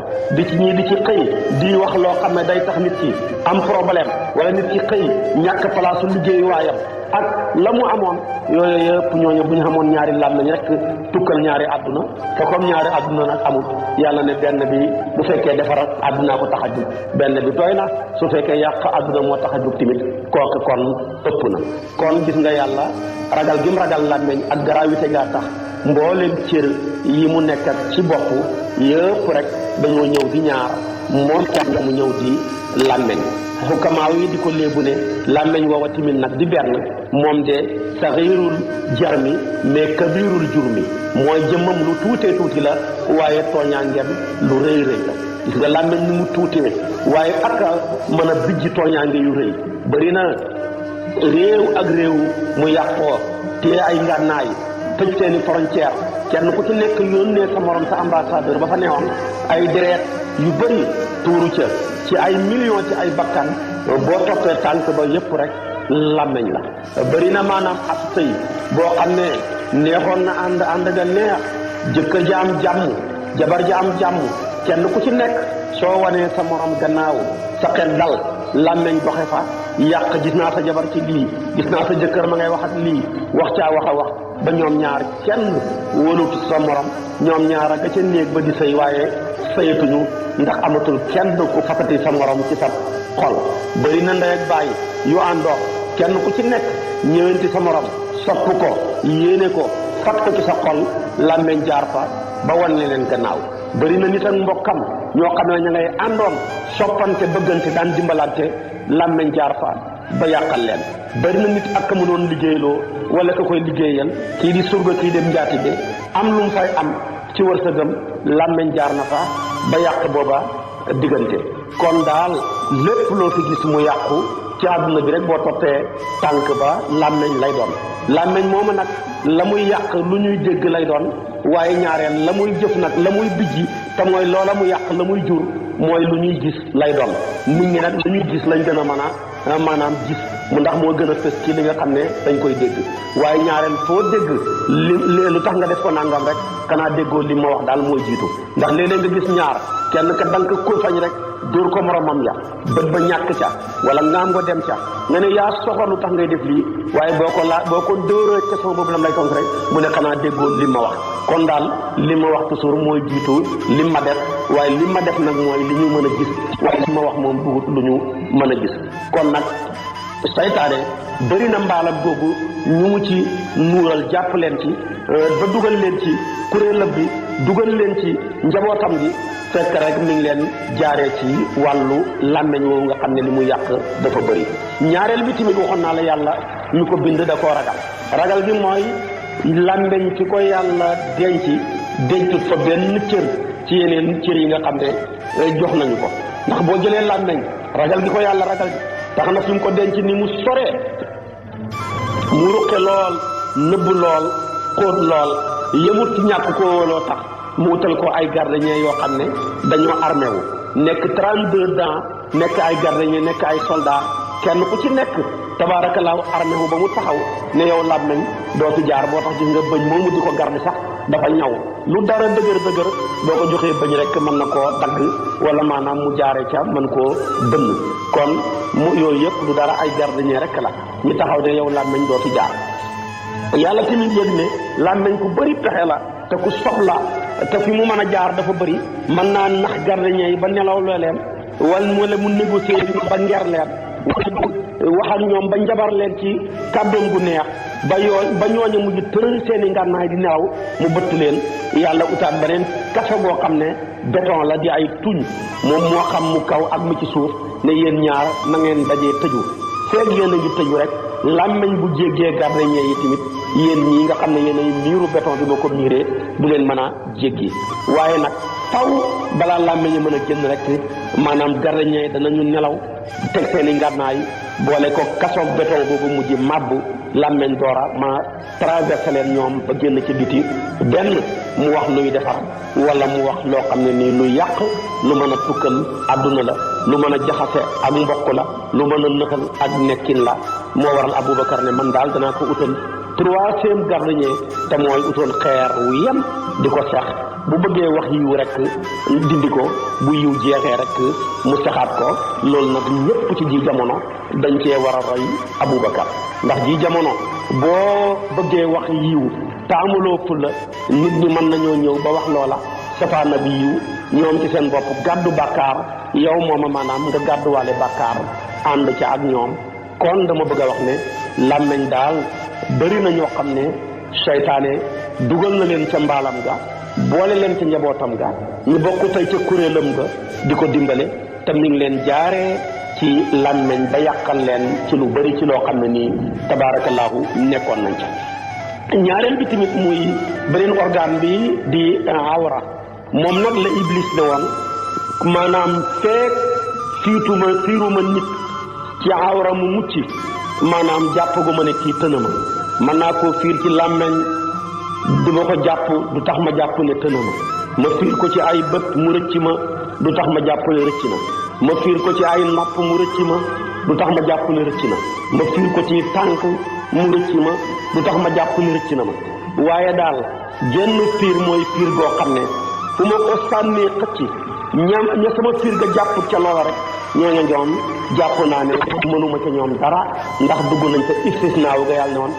Speaker 1: ñii di ci xëy di wax loo xam ne day tax nit ki am problème wala nit ki xëy ñàkk palaasu liggéeyuwaayam ak la mu amoon yooyu yëpp ñooñu bu ñu xamoon ñaari làmmiñ rek tukkal ñaari àdduna te comme ñaari àdduna nag amul yàlla ne benn bi bu fekkee defar àdduna ko tax a jug benn bi doy na su fekkee yàq àdduna moo tax a jug tamit kooku kon ëpp na kon gis nga yàlla ragal gi mu ragal làmmiñ ak gravité gaa tax mboolem cër yi mu nekk ci bopp yëpp rek dañoo ñëw di ñaar moom kenn mu ñëw di làmmiñ xukamaaw yi di ko léebu ne làmmiñ woowa timit nag di benn moom de saxiirul jarmi mais kabirul jurmi mooy jëmmam lu tuutee tuuti la waaye tooñaangeem lu rëy la gis nga làmmiñ ni mu tuutee waaye ak mën a bijji tooñaange yu rëy bëri na réew ak réew mu yàqoo te ay ngànnaay tëj seeni frontière kenn ku ci nekk yónnee sa morom sa ambassadeur ba fa newoon ay deret yu bëri tuuru ca ci ay millions ci ay bakkan boo toppee tànk ba yëpp rek làmmeñ la. bëri na maanaam ab sëy boo xam ne neexoon na ànd ga neex, jëkkër ja am jàmm, jabar ja am jàmm, kenn ku ci nekk soo wanee sa morom gannaaw sa xel dal, làmmeñ doxe fa yàq. gis naa sa jabar ci lii, gis naa sa jëkkër ma ngay wax ak lii, wax caa wax a wax ba ñoom ñaar kenn wóolutu sa morom, ñoom ñaar a ga ca néeg ba di sëy waaye sëyatuñu ndax amatul kenn ku fasati sa morom ci sa xol. bëri na ndey ak bàyyi yu àndoo kenn ku ci nekk ñëwanti sa morom, sopp ko, yéene ko, fat ko ci sa xol, làmmeñ jaar fa ba wan leen gannaaw. bëri na nit ak mbokkam ñoo xam ne ña ngay àndoon soppante bëggante daan dimbalante, làmmeñ jaar fa ba yàqal leen. bëri na nit ak mu doon liggéeyloo wala ka koy liggéeyal, kii di surga kii dem njaatige, am lu mu fay am ci wërsëgam, làmmeñ jaar na fa ba yàq booba diggante. kon daal lépp loo fi gis mu yàqu ci àdduna bi rek boo toppee tànk ba làmmeñ lay doon. làmmeñ moomu nag la muy yàq lu ñuy dégg lay doon, waaye ñaareel la muy jëf nag la muy bijji te mooy loola mu yàq la muy jur mooy lu ñuy gis lay doon. nit ñi nag lu ñuy gis lañ gën a mën a maanaam gis mu ndax moo gën a fës ci li nga xam ne dañ koy dégg, waaye ñaareel foo dégg lu tax nga def ko nangam rek kanaa déggoo li ma wax daal mooy jiitu. ndax léeg-léeg nga gis ñaar kenn ka dank ko fañ rek dóor ko moromam ya bët ba ñàkk ca wala ngaam nga dem ca nga ne yaa soxor lu tax ngay def lii, waaye boo ko dóoree question boobu lam lay tontu rek mu ne xanaa déggoo li ma wax. kon daal li ma wax toujours mooy jiitu li ma def, waaye li ma def nag mooy li ñu mën a gis, waaye li ma wax moom dugut lu ñu mën a gis. kon nag saytaane bëri na mbaalam googu ñu mu ci nuural jàpp leen ci ba dugal leen ci kuréelam bi, dugal leen ci njabootam gi, fekk rek mi ngi leen jaaree ci wàllu làmmeñ woowu nga xam ne li mu yàq dafa bëri. ñaareel bi tamit waxoon naa la yàlla ñu ko bind da koo ragal gi mooy làmmeñ fi ko yàlla dencut fa benn cër ci yeneen cër yi nga xam ne jox nañu ko. ndax boo jëlee làmmeñ ragal gi ko yàlla ragal gi tax na fi mu ko denc ni mu soree, mu ruqe lool, nëbb lool, xóot lool, yëmut ci ñàkk ko wóoloo tax mu wutal ko ay gardien yoo xam ne dañoo armé wu nekk 32 ans, nekk ay gardien, nekk ay soldat, kenn ku ci nekk tabaarakallaahu armé wu ba mu taxaw ne yow làmmeñ doo fi jaar. boo tax gis nga bëñ moomu di ko garde sax dafa ñaw, lu dara dëgër boo ko joxee bëñ rek mën na koo dagg wala maanaam mu jaaree ca mën koo bënn. kon mu yooyu yëpp lu dara ay gardien rek la ñu taxaw ne yow làmmeñ doo fi jaar. yàlla tamit yëg ne làmmeñ ku bëri pexe la te ku soxla te fi mu mën a jaar dafa bëri, mën naa nax gardien yi ba nelaw loo leen wala mu négocier ba nger leen wax ak ñoom ba njabar leen ci kàddoom gu neex ba ñooñu mujj tëral seeni ngànnaay di nelaw mu bëtt leen. yàlla utaat beneen kaso boo xam ne béton la di ay tuñ, moom moo xam mu kaw ak mu ci suuf, ne yéen ñaar na ngeen dajee tëju. feeg yéen a ngi tëju rek làmmeñ bu jéggee gardien yi tamit yéen ñii nga xam ne yéen ay miiru béton bi boo ko miiree du leen mën a jéggi. waaye nag taw balaa làmmeñ mën a génn rek maanaam gardien yi danañu nelaw teg seeni ngànnaay boole ko kasoog béton boobu mujj màbbu làmmeñ doora ma traversé leen ñoom ba génn ci biti. benn mu wax luy defar wala mu wax loo xam ne nii luy yàq, lu mën a tukkal àdduna la, lu mën a jaxase ak mbokk la, lu mën a nëxal ak nekkin la. moo waral Aboubacar ne man daal danaa ko utal 3e gardien te mooy utoon xeer wu yem di ko sex, bu bëggee wax yiw rek dindi ko, bu yiw jeexee rek mu sexaat ko. loolu nag ñëpp ci ji jamono dañ cee war a roy Aboubacar, ndax ji jamono boo bëggee wax yiw te amuloo fulla, nit ñi mën nañoo ñëw ba wax loola safaana bi yiw, ñoom ci seen bopp gàddu bàkkaar, yow mooma maanaam nga gàdduwaale bàkkaar ànd ca ak ñoom. kon dama bëgg a wax ne làmmeñ daal bëri na ñoo xam ne seytaane dugal na leen ca mbaalam ga, boole leen ca njabootam ga, ñu bokk tey ca kuréelam ga di ko dimbale, te mi ngi leen jaaree ci làmmeñ ba yàqal leen ci lu bëri ci loo xam ne nii tabaarakallaahu nekkoon nañ ca. ñaareel bi tamit muy beneen organe bi di awra, moom nag la iblis ne woon maanaam feek fiiruma nit ci awra mu mucc, maanaam jàpp gu ma ne kii tëna ma, mën naa koo fiir ci làmmeñ du ma ko jàpp du tax ma jàpp ne tëna ma fiir ko ci ay bët mu rëcc ma du tax ma jàpp ne rëcc na, ma fiir ko ci ay nopp mu rëcc ma du tax ma jàpp ne rëcc na ma fiir ko ci tànk mu rëcc ma du tax ma jàpp ne rëcc na ma waaye daal genn fiir mooy fiir goo xam ne fu ma ko sànnee xëcc ña sama fiir ga jàpp ca loola rek ñee nga ñoom jàpp naa ne mënuma ca ñoom dara ndax dugg nañ ca istisnaaw ga yàlla ne woon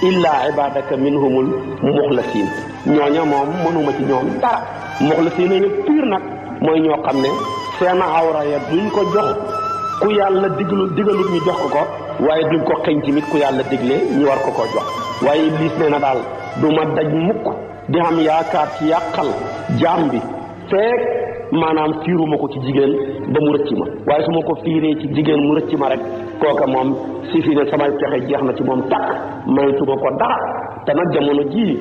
Speaker 1: illaa ibadaka minhumul muxlasiin ñooña moom mënuma ci ñoom dara muxlasiin yi piir nag mooy ñoo xam ne seen awra ya duñ ko jox ku yàlla digalut ñu jox ko waaye duñ ko xëñ tamit ku yàlla digle ñu war ko jox waaye Iblis nee na daal du ma daj mukk di xam yaakaar ci yàqal jaam bi feek maanaam fiiruma ko ci jigéen ba mu rëcc ma waaye su ma ko fiiree ci jigéen mu rëcc ma rek kooka moom si fi ne samay pexe jeex na ci moom takk maytuma ko dara te nag jamono jii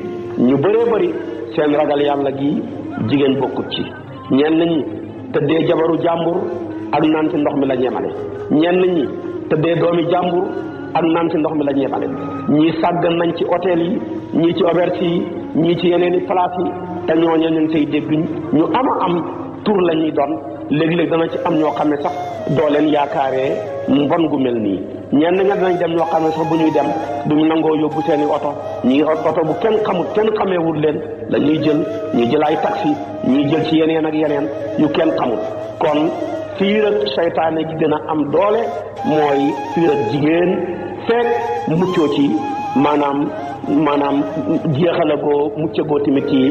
Speaker 1: ñu bëree bëri seen ragal yàlla gi jigéen bokkut ci ñenn ñi tëddee jabaru jàmbur ak naan ci ndox mi la ñemale ñenn ñi tëddee doomi jàmbur ak naan ci ndox mi la ñemale ñii sàggan nañ ci hôtel yi ñii ci auberge yi ñii ci yeneen i place yi te ñooñu ñu ngi say dégg ñu am tur la ñuy doon léegi-léegi dana ci am ñoo xam ne sax doo leen yaakaaree mbon gu mel nii ñenn nga danañ dem ñoo xam ne sax bu ñuy dem duñu nangoo yóbbu seeni oto ñii oto bu kenn xamut kenn xameewul leen la ñuy jël ñuy jël ay taxi ñuy jël ci yeneen ak yeneen yu kenn xamut kon fiir ak seytaane gi gën a am doole mooy fiir ak jigéen fekk muccoo ci maanaam jeexalagoo muccagoo tamit ci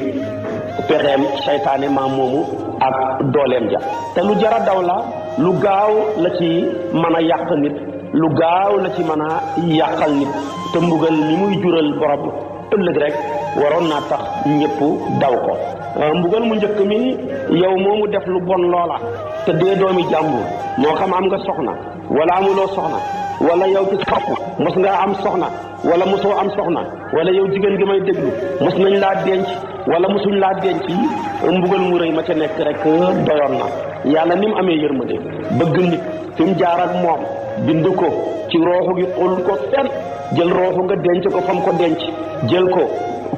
Speaker 1: pexeem seytaane maam moomu ak dooleem ja te lu jara daw la lu gaaw la ci mën a yàq nit lu gaaw la ci mën a yàqal nit te mbugal ni muy jural borom ëllëg rek waroon naa tax ñëpp daw ko mbugal mu njëkk mi yow moomu def lu bon loola te dee doomi jàmbur moo xam am nga soxna wala amuloo soxna wala yow ci bopp mos ngaa am soxna wala mosoo am soxna wala yow jigéen gi may déglu mos nañ laa denc wala mosuñ laa denc mbugal mu rëy ma ca nekk rek doyoon na yàlla ni mu amee yërmande bëgg nit fi mu jaar ak moom bind ko ci rooxu gi xool ko fenn jël rooxu nga denc ko fam ko denc jël ko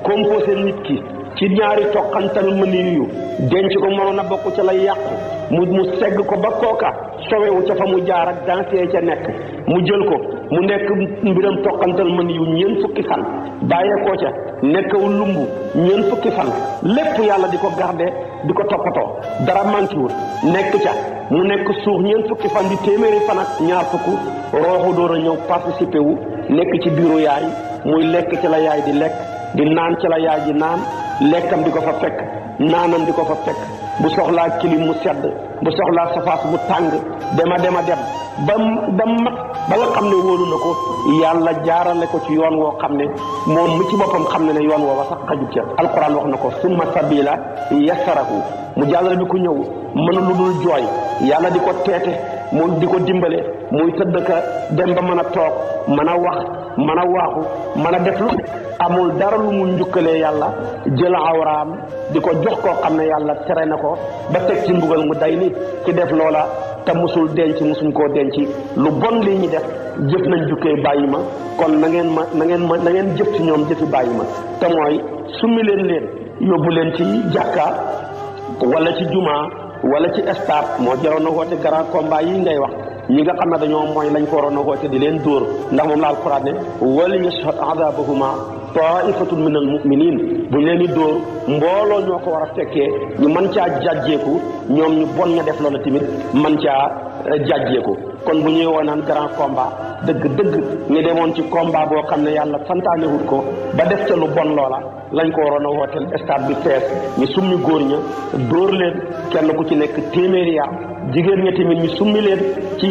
Speaker 1: composé nit ki ci ñaari toqantal mëni yu denc ko mënoon a bokk ca lay yàqu mu segg ko ba kooka sowewu ca fa mu jaar ak dansee ca nekk mu jël ko mu nekk mbiram toqantal mën yu ñeent fukki fan bàyyeekoo ca nekkawul lumbu ñeent fukki fan lépp yàlla di ko garde di ko toppatoo dara manquéwul nekk ca mu nekk suux ñeent fukki fan di téeméeri fan ak ñaar fukk rooxu door a ñëw participé wu nekk ci biiru yaay muy lekk ci la yaay di lekk di naan ci la yaay di naan lekkam di ko fa fekk naanam di ko fa fekk bu soxlaa kilim mu sedd bu soxlaa safaas bu tàng dem ba mat ba nga xam ne wóolu na ko yàlla jaarale ko ci yoon woo xam ne moom mi ci boppam xam ne yoon woowa sax xajut ca alquran wax na ko summa sabila yassarahu mu jàllale bi ku ñëw mën lu dul jooy yàlla di ko teete mu di ko dimbale muy tëdd ka dem ba mën a toog mën a wax mën a waaxu mën a def lu amul dara lu mu njukkalee yàlla jël awraam di ko jox koo xam ne yàlla tere na ko ba teg ci mbugal mu day ni ci def loola te musul denc musuñ koo denc lu bon lii ñu def jëf nañ jukkee bàyyi ma kon na ngeen jëf ci ñoom jëfi bàyyi ma te mooy summi leen yóbbu leen ci jàkka wala ci jumaa wala ci stade moo jaroon na woote grand combat yi ngay wax ñi nga xam ne dañoo mooy lañ ko waroon a woote di leen dóor ndax moom la alquran ne wala yashhad azabahuma taifatun min al muminin buñ leen di dóor mbooloo ñoo ko war a fekkee ñu mën caa jàjjeeku ñoom ñu bon ña def loolu tamit mën caa jàjjeeku kon bu ñuy woonaan grand combat dëgg ñu demoon ci combat boo xam ne yàlla santaanewut ko ba def ca lu bon loola lañ ko waroon a wooteel stade bi fees ñu summi góor ña dóor leen kenn ku ci nekk téeméeri yar jigéen ña tamit ñu summi leen ci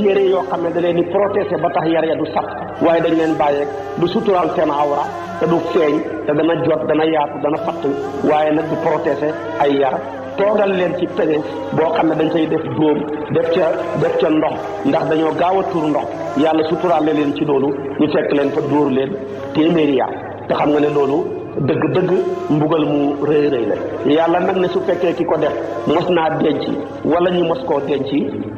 Speaker 1: yére yoo xam ne da leen di protéger ba tax yar ya du sax waaye dañ leen bàyyeeg du suturaal seen awra te du feeñ te dana jot dana yaatu dana fatt waaye nag du protéger ay yar toogal leen ci peñe boo xam ne dañ cay def dóom def ca ndox ndax dañoo gaaw a tur ndox yàlla suturaale leen ci loolu ñu fekk leen fa dóor leen téeméeri yar te xam nga ne loolu dëgg mbugal mu rëy la yàlla nag ne su fekkee ki ko def mos naa denc wala ñu mos koo denc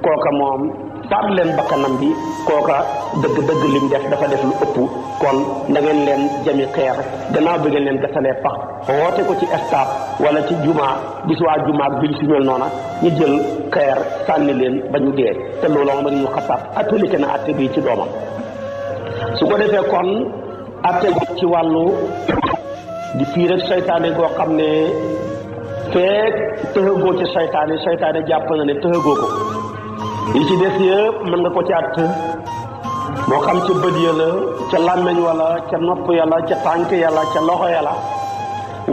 Speaker 1: kooka moom faat leen bakkanam bi kooka dëgg lim def dafa def lu ëpp kon da ngeen leen jami xeer gannaaw bi ngeen leen gasalee pax woote ko ci stade wala ci jumaa bis waa jumaa ak bi si mel noona ñu jël xeer sànni leen ba ñu dee te loolu Omar ibn Khattab appliqué na atte bi ci doomam su ko defee kon atte ci wàllu di fii rek seytaane goo xam ne feek tëxagoo ci seytaane jàpp na ne tëxagoo ko yi ci des yëpp mën nga ko ci at moo xam ca bët ya la ca làmmeñ wala ca nopp yàlla ca tànk yàlla ca loxo yàlla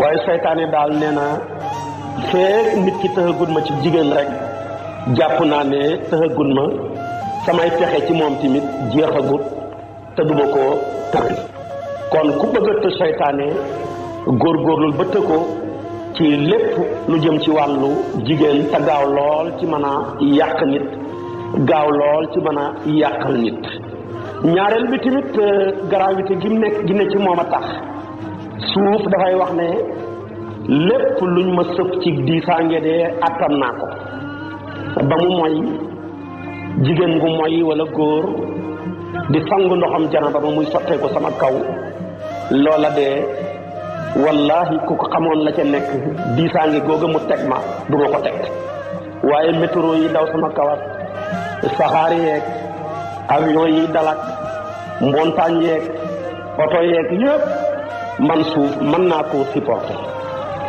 Speaker 1: waaye seytaane daal nee na feek nit ki tëxagut ma ci jigéen rek jàpp naa ne tëxagut ma samay pexe ci moom tamit jeexagut te duma ko tëx kon ku bëgg a tëj seytaane góorgóorlul ba tëj ko ci lépp lu jëm ci wàllu jigéen te gaaw lool ci mën a yàq nit gaaw lool ci mën a yàqal nit ñaareel bi tamit gravité gi ne ci moom a tax suuf dafay wax ne lépp luñ ma sëf ci diisaange de attan naa ko ba mu moy jigéen gu moy wala góor di sangu ndoxam janaba ba muy sottee ko sama kaw loola de wallahi ku ko xamoon la ca nekk diisaange googa mu teg ma du ma ko teg waaye métro yi daw sama kawat saxaar yeeg avion yi dalak montagne yeeg oto yeeg yëpp man suuf mën naa koo supporter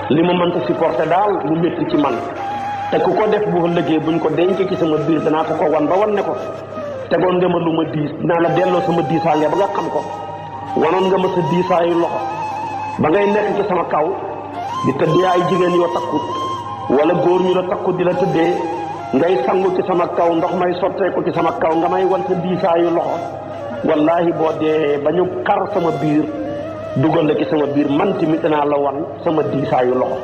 Speaker 1: li ma mënta supporter daal mu métti ci man te ku ko def bu ëllëgee buñ ko denc ci sama biir danaa ko wan ba wan ne ko tegoon nga ma lu ma diis dinaa la delloo sama diisaange ba nga xam ko wanoon nga ma sa diisaayu loxo ba ngay nekk ci sama kaw di tëddee ay jigéen yoo takkut wala góor ñu la takkut di la tëddee ngay sangu ci sama kaw ndox may sotteeku ci sama kaw nga may wan sa diisaayu loxo wallahi boo dee ba ñu xar sama biir dugal la ci sama biir man tamit danaa la wan sama diisaayu loxo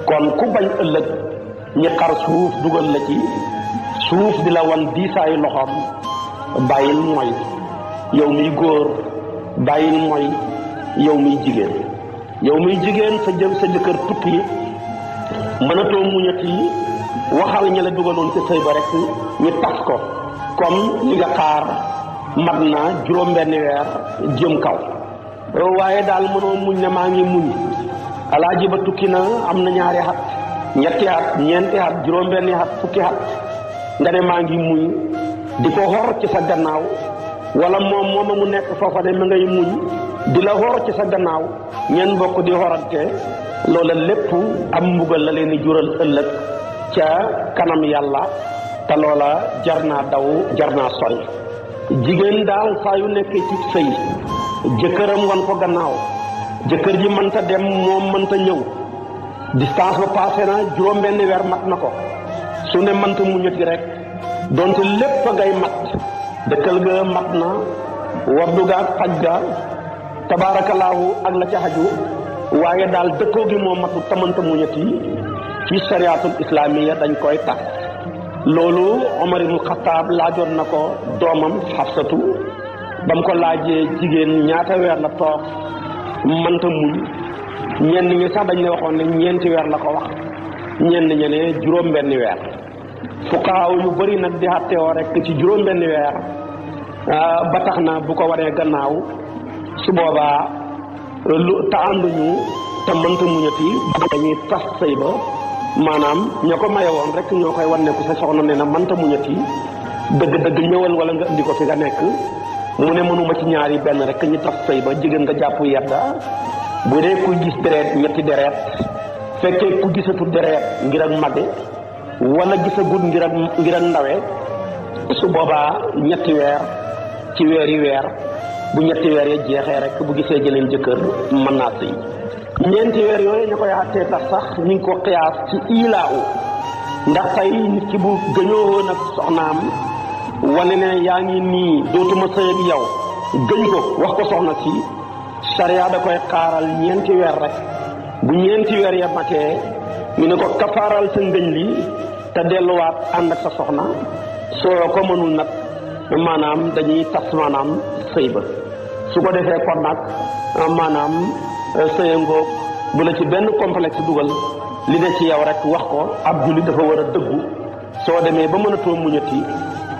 Speaker 1: kon ku bañ ëllëg ñi xar suuf dugal la ci suuf di la wan diisaayu loxoom bàyyil mooy yow miy góor bàyyil mooy yow miy jigéen sa jëkkër tukki mënatoo muñati waxal ña la dugaloon ci sëy ba rek ñu tas ko comme li nga xaar mat na juróom-benni weer jëm kaw waaye daal mënoo muñ ne maa ngi muñ alaaji ba tukki na am na ñaari at ñetti at ñeenti at juróom-benni at fukki at nga ne maa ngi muñ di ko xor ci sa gannaaw wala mooma mu nekk foofa de ma ngay muñ di la xor ci sa gannaaw ñeen bokk di xorante loola lépp am mbugal la leen di jural ëllëg ca kanam yàlla te loola jar naa daw jar naa sori jigéen daal saa yu nekkee ci sëy jëkkëram wan ko gannaaw jëkkër ji mënta dem moom mënta ñëw distance ba passé na juróom-benn weer mat na ko su ne mënta muñati rek donte lépp a ngay mat dëkkal ga mat na wardu ga ak faj ga tabaarakallaahu ak la ca xaju waaye daal dëkkoo gi moo matul tamanta muñati ci shariatul islamiya dañ koy tax loolu Omar ibn Khattab laajoon na ko doomam Xafsatu ba mu ko laajee jigéen ñaata weer la toog mënta muñ ñenn ñi sax dañ ne waxoon ne ñeenti weer la ko wax ñenn ñi ne juróom-benni weer fuqaaw yu bëri nag di xàtteewoo rek ci juróom-benni weer ba tax na bu ko waree gannaaw su boobaa lu te ànduñu te mënta muñati dañuy tas sëy ba maanaam ñoo ko maye woon rek ñoo koy wan ne ku sa soxna ne na mënta muñati dëgg-dëgg ñëwal wala nga indi ko fi nga nekk mu ne mënuma ci ñaari benn rek ñu tas sëy ba jigéen nga jàpp yedda bu dee ku gis deret ñetti deret fekkee ku gisatu deret ngir ak màgge wala gisagut ngir ak ndawe su boobaa ñetti weer ci weer bu ñetti weer ya jeexee rek bu gisee jëleen jëkkër mën naa sëy ñeenti weer yooyu ñu koy àttee tax sax ñu ngi ko xiyaas ci ilaahu ndax tey nit ki bu gëñoo nag soxnaam wane ne yaa ngi nii dootuma sëy ak yow gëñ ko wax ko soxna si sariya da koy xaaral ñeenti weer rek bu ñeenti weer ya matee ñu ne ko kafaaral sa ngëñ li te delluwaat ànd ak sa soxna soo ko mënul nag maanaam dañuy tas maanaam sëy ba su ko defee kon nag maanaam sëyangoog bu la ci benn complexe dugal li ne ci yow rek wax ko ab jullit dafa war a dëggu soo demee ba mënatoo muñati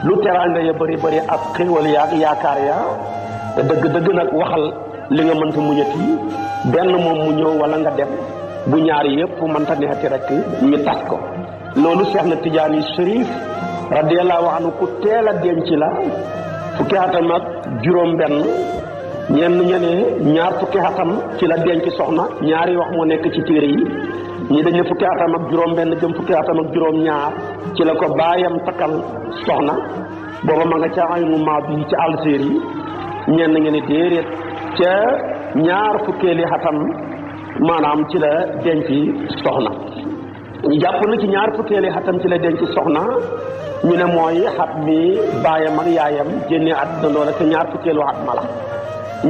Speaker 1: lu teraanga ya bëri bëri ak xéewal yaak yaakaar ya dëgg-dëgg nag waxal li nga mënta muñati benn moom mu ñëw wala nga dem bu ñaari yëpp mënta neexati rek ñu tas ko. loolu Cheikh na Tijaani Chérif radiyallahu anhu ku teel a denc la fukki atam ak juróom benn ñenn ñene ñaar fukki atam ci la denc soxna ñaari wax moo nekk ci téere yi ñi dañ ne fukki atam ak juróom benn jëm fukki atam ak juróom ñaar ci la ko baayam takkal soxna booba ma nga ca aynu maa bi ci Algérie yi ñenn ngeen ne déedéet ca ñaar fukkeeli atam maanaam ci la denc soxna ñu jàpp na ci ñaar fukkeeli atam ci la denc soxna ñu ne mooy xat mi baayam ak yaayam génne àdduna loola te ñaar fukkeelu at ma la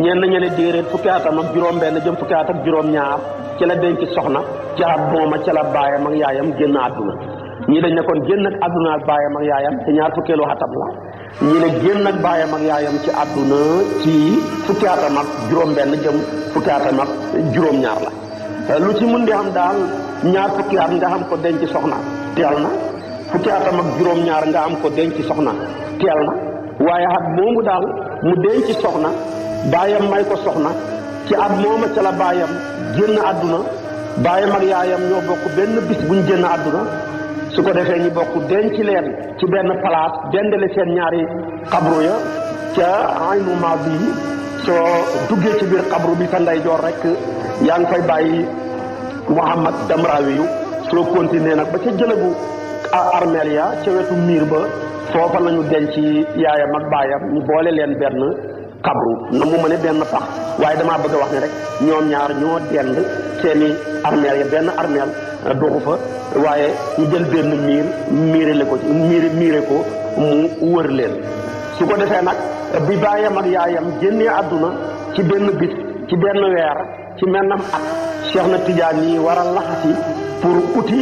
Speaker 1: ñenn ñe ne déedéet fukki atam ak juróom benn jëm fukki at ak juróom ñaar ci la denc soxna ci at mooma ci la baayam ak yaayam génn àdduna ñi dañ ne kon génn ak àdduna ak baayam ak yaayam te ñaar fukkeelu atam la ñi ne génn ak baayam ak yaayam ci àdduna ci fukki atam ak juróom benn jëm fukki atam ak juróom ñaar la lu ci mën di am daal ñaar fukki at nga xam ko denc soxna teel na fukki atam ak juróom ñaar nga am ko denc soxna teel na waaye at moomu daal mu denc soxna baayam may ko soxna ci at mooma ca la baayam génn àdduna baayam ak yaayam ñoo bokk benn bis buñ génn àdduna su ko defee ñu bokk denc leen ci benn place dendale seen ñaari xabru ya ca aynu maa bi soo duggee ci biir xabru bi sa ndeyjoor rek yaa ngi fay bàyyi Muhammad Damrawi yu soo continuer nag ba ca jëlagu armeel ya ca wetu miir ba foofa lañu denc yaayam ak baayam ñu boole leen benn xabru na mu mëne benn pax waaye damaa bëgg a wax ne rek ñoom ñaar ñoo dend seeni armeel ya benn armeel doxu fa waaye ñu jël benn miire ko mu wër leen su ko defee nag bi baayam ak yaayam génnee àdduna ci benn bis ci benn weer ci mennam at Cheikh na Tidiane yi war a laxasi pour uti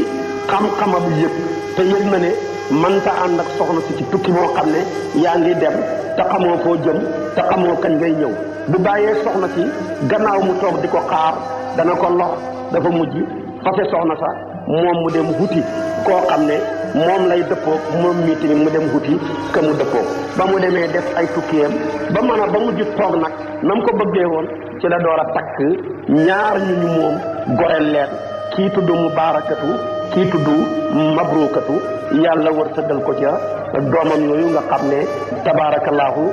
Speaker 1: xam-xamam yëpp te yëg na ne mënta ànd ak soxna si ci tukki moo xam ne yaa ngi dem te xamoo foo jëm te xamoo kañ ngay ñëw bu bàyyee soxna si gannaaw mu toog di ko xaar dana ko lox dafa mujj fase soxna sa moom mu dem huti koo xam ne moom lay dëppoog moom mii tamit mu dem huti ka mu dëppoog ba mu demee def ay tukkiyam ba mën a ba mujj toog nag na mu ko bëggee woon ci la door a takk ñaar ñu moom goreel leen kii tudd mubaarakatu kii tudd mabrukatu yàlla wërsëgal ko ca doomam yooyu nga xam ne tabaarakallaahu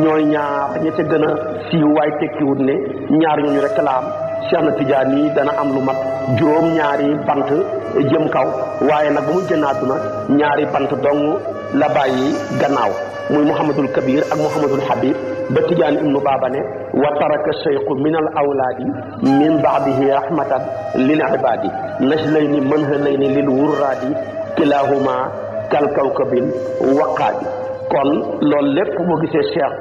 Speaker 1: ñooy ñaar ña ca gën a siiw waaye tekkiwut ne ñaar ñooñu rek la am Cheikh na Tidiane yi dana am lu mat juróom ñaari bant jëm kaw waaye nag ba mu génn àdduna ñaari bant dong la bàyyi gannaaw muy Mouhamadul Kabir ak Mouhamadul Habib ba Tidiane ibnu Baba ne wa taraka cheikhu min al awlaadi min baadihi rahmatan lil ibaadi najlayni manhalayni lil wurraadi kilahuma kal kawkabil waqaadi kon loolu lépp boo gisee Cheikh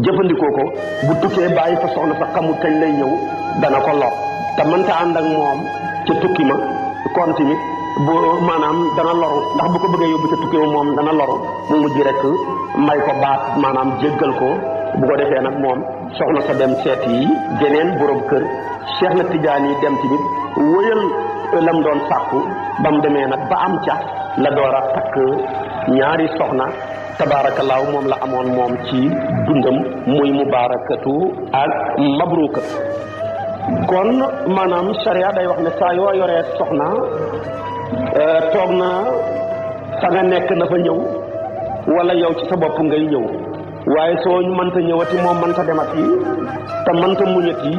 Speaker 1: jëfandikoo ko bu tukkee bàyyi fa soxna sa xamul kañ lay ñëw dana ko lor te mënta ànd ak moom ca tukki ma kon tamit bu maanaam dana loru ndax bu ko bëggee yóbbu ca tukki ma moom dana loru mu mujj rek may ko baat maanaam jéggal ko bu ko defee nag moom soxna sa dem seet yi geneen borom kër Cheikh na Tidiane yi dem tamit wëyal lam doon sàkku ba mu demee nag ba am ca la door a takk ñaari soxna tabaarakallaahu moom la amoon moom ci dundam muy mubaarakatu ak mabrukatu kon maanaam charia day wax ne saa yoo yoree soxna toog na fa nga nekk na fa ñëw wala yow ci sa bopp ngay ñëw waaye soo mënta ñëwati moom mënta demati te mënta muñati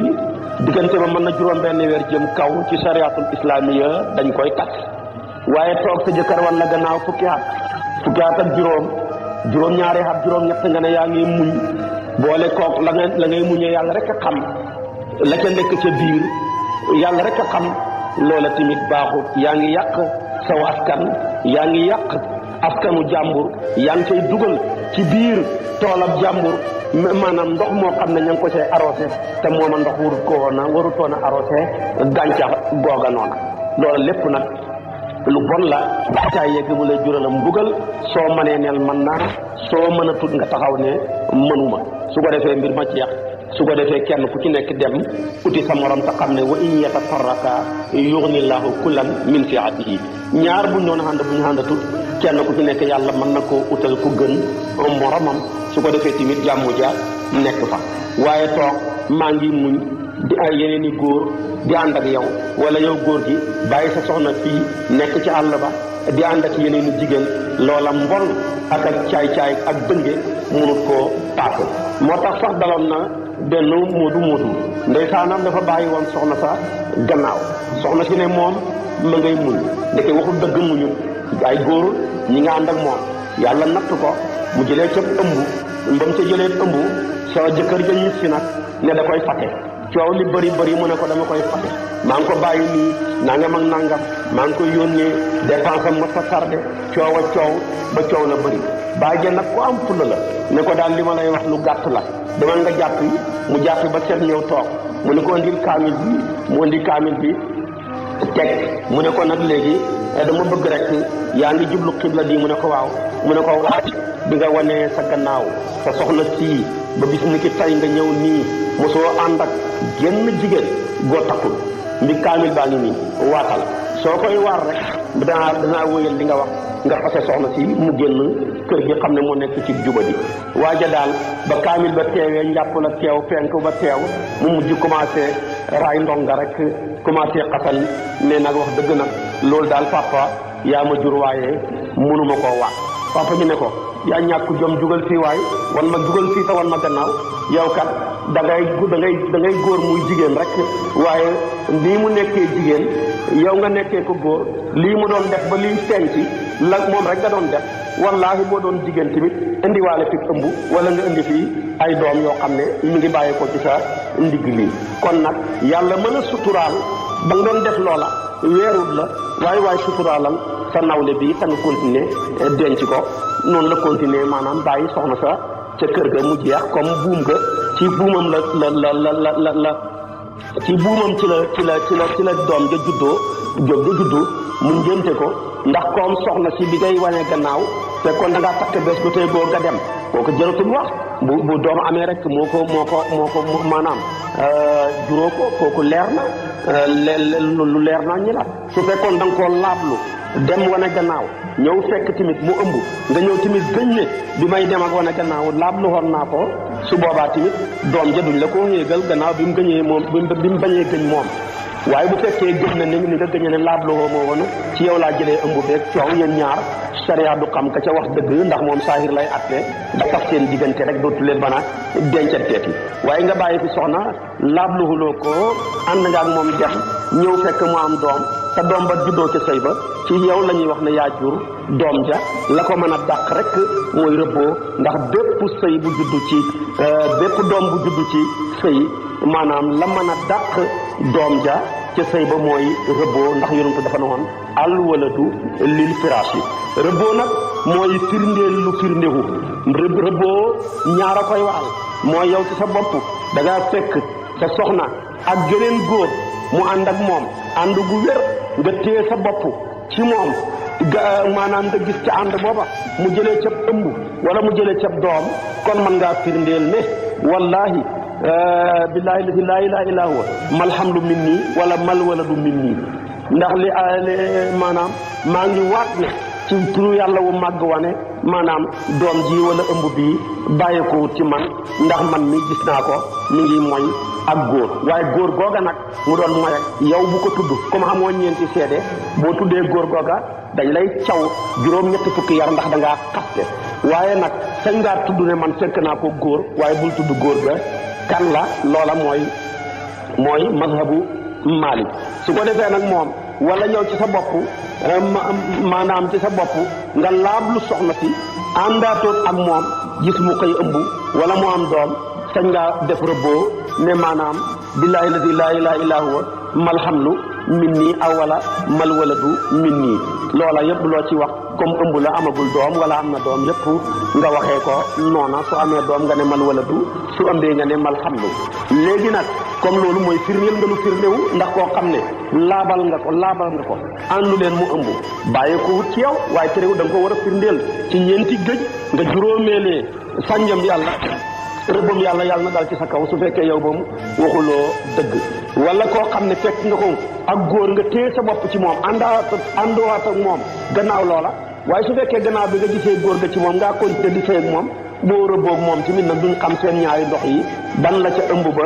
Speaker 1: diggante ba mën na juróom benn weer jëm kaw ci chariatul islamiya dañ koy tas waaye toog sa jëkkër wala gannaaw fukki at ak juróom ñaari at juróom ñett nga ne yaa ngi muñ boole kook la ngay muñee yàlla rek a xam la ca nekk ca biir yàlla rek a xam loola tamit baaxut yaa ngi yàq saw askan yaa ngi yàq askanu jàmbur yaa ngi cay dugal ci biir toolab jàmbur maanaam ndox moo xam ne ña ngi ko cay arrosé te mooma ndox warutoon a arrosé gàncax googa noona loola lépp nag lu bon la caa yegg mu lay jural mbugal soo mënee neel mën naa soo mën a tut nga taxaw ne mënuma su ko defee mbir ma jeex su ko defee kenn ku ci nekk dem uti sa morom te xam ne wa in yatafarraqa yughnillahu kullan min fi'atihi ñaar bu ñu doon ànd bu ñu àndatut kenn ku ci nekk yàlla mën na koo utal ku gën moromam su ko defee tamit jàmm ja nekk fa waaye toog maa ngi muñ di ay yeneen i góor di ànd ak yow wala yow góor gi bàyyi sa soxna fii nekk ci àll ba di ànd ak yeneen i jigéen loola mbon ak caay-caay ak dënge mënut koo paase moo tax sax daloon na benn moodu ndeysaanam dafa bàyyi woon soxna sa gannaaw soxna si ne moom ma ngay muñ ndeke waxul dëgg muñu ay góor ñi nga ànd ak moom yàlla natt ko mu jëlee ca ëmb mbam ca jëlee ëmb sa jëkkër ja ñit si nag ne da koy fate coow li bëri mu ne ko dama koy fate maa ngi ko bàyyi nii nangam ak nangam maa ngi koy yónnee dépense am ma sa tardé coow ba coow la bëri bàyyi nag ko am fulla la ne ko daal li ma lay wax lu gàtt la demal nga jàppi mu jàppi ba seet ñëw toog mu ne ko indil kaamil bi mu indi kaamil bi teg mu ne ko nag léegi dama bëgg rek yaa ngi jublu xibla di mu ne ko waaw mu ne ko waaj bi nga wanee sa gannaaw sa soxna sii ba bis ni ki tey nga ñëw nii mosoo ànd ak genn jigéen goo takkul mbi kaamil baa ngi nii waatal soo koy waar rek danaa wóyal li nga wax nga fase soxna si mu génn kër gi xam ne moo nekk ci jubadi waaja daal ba kaamil ba teewee njàpp la teew penk ba teew mu mujj commencé raay ndonga rek commencé xasal ne nag wax dëgg nag loolu daal papa yaa ma jur waaye mënuma koo wax papa ñu ne ko yaa ñàkk jom jugal fii waay wan ma jugal fii te wan ma gannaaw yow kat da ngay góor muy jigéen rek waaye nii mu nekkee jigéen yow nga nekkee ko góor lii mu doon def ba lii feeñ ci la moom rek nga doon def wallaahi boo doon jigéen tamit indiwaale fi ëmb wala nga indi fii ay doom yoo xam ne mu ngi bàyyi ko ci sa ndigg lii kon nag yàlla mën a suturaal ba nga doon def loola weerut la waaye suturaalal sa nawle bi te nga continuer denc ko noonu la continuer maanaam bàyyi soxna sa ca kër ga mu jeex comme buum ga ci buumam la ci buumam ci la doom ja juddoo jóg ja juddu mu ngénte ko ndax comme soxna si bi ngay wane gannaaw te kon da ngaa takk bés bu tey boo nga dem kooku jëratul wax bu doom amee rek moo ko maanaam juróo ko kooku leer na lu leer na ñi la su fekkoon da nga koo laablu dem wane gannaaw ñëw fekk tamit mu ëmb nga ñëw tamit gëñ ne bi may dem ak wane gannaaw laablu xoon naa ko su boobaa tamit doom ja duñ la ko yéegal gannaaw bi mu gëñee moom bi mu bañee gëñ moom waaye bu fekkee gëm na ni nga gëñee ne laablu xoo moo woon ci yow laa jëlee ëmb beeg coow yéen ñaar sariya du xam ka ca wax dëgg ndax moom saahir lay atte da tax seen diggante rek dootu leen bana dencanteeti waaye nga bàyyi fi soxna laabluhuloo ko ànd nga ak moom dem ñëw fekk mu am doom te doom ba juddoo ca sëy ba ci yow la ñuy wax ne yaa jur doom ja la ko mën a dàq rek mooy rëbboo ndax bépp sëy bu juddu ci bépp doom bu juddu ci sëy maanaam la mën a dàq doom ja ca sëy ba mooy rëbboo ndax yonentu dafa ne woon al waladu lil firaashi rëbboo nag mooy firndeel lu firndewu rëbboo ñaar a koy waral mooy yow ci sa bopp da ngaa fekk sa soxna ak geneen góor mu ànd ak moom ànd gu wér nga téye sa bopp ci moom maanaam nga gis ca ànd booba mu jëlee cab ëmb wala mu jëlee cab doom kon mën ngaa firndeel ne wallahi billaahi laa ilaaha illaa huwa mal hamlu minni wala mal waladu minni ndax li maanaam maa ngi waat ne ci turu yàlla wu màgg wane maanaam doom ji wala ëmb bii bàyyi ko wut ci man ndax man mi gis naa ko mi ngi mooy ak góor waaye góor googa nag mu doon mooy ak yow bu ko tudd comme amoo ñeenti seede boo tuddee góor googa dañ lay caw juróom-ñetti fukki yar ndax da ngaa xaste waaye nag sañ ngaa tudd ne man fekk naa ko góor waaye bul tudd góor ga kan la loola mooy mazhabu Maalik su ko defee nag moom wala yow ci sa bopp maanaam ci sa bopp nga laablu soxna si àndaatoon ak moom gis mu koy ëmb wala mu am doom sañ ngaa def rëbboo ne maanaam billaahi ladi laa ilaaha illaa huwa mal hamlu minni aw wala mal waladu minni loola yëpp loo ci wax comme ëmb la amagul doom wala am na doom yëpp nga waxee ko noona su amee doom nga ne mal waladu su ëmbee nga ne mal hamlu léegi nag comme loolu mooy firndeel nga lu firndewu ndax koo xam ne laabal nga ko àndu leen mu ëmb bàyyi ko wut ci yow waaye terewu da nga ko war a firndeel ci ñeenti gëj nga juróomeelee sànjam yàlla rëbbam yàlla na dal ci sa kaw su fekkee yow moom waxuloo dëgg. wala koo xam ne fekk nga ko ak góor nga téye sa bopp ci moom ànduwaat ak moom gannaaw loola waaye su fekkee gannaaw bi nga gisee góor ga ci moom ngaa continué di sëy ak moom boo rëbboog moom tamit nag duñ xam seen ñaari ndox yi ban la ca ëmb ba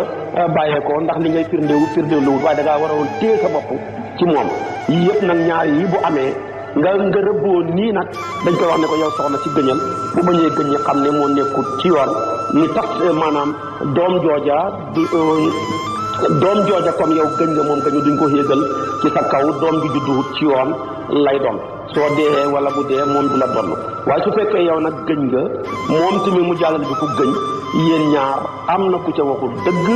Speaker 1: bàyyeekoo ndax li ngay firndewul waaye da ngaa war a woon téye sa bopp ci moom yii yëpp nag ñaari yi bu amee nga rëbboo nii nag dañ koy wax ne ko yow soxna si gëñal bu bañee gëñ ñi xam ne moo nekkut ci yoon ni tax maanaam doom jooja comme yow gëñ nga moom gañu duñ ko xéegal ci sa kaw doom gi judduwut ci yoon lay doon soo dee wala bu dee moom du la donn waaye su fekkee yow nag gëñ nga moom tamit mu jàllal bi ku gëñ yéen ñaar am na ku ca waxul dëgg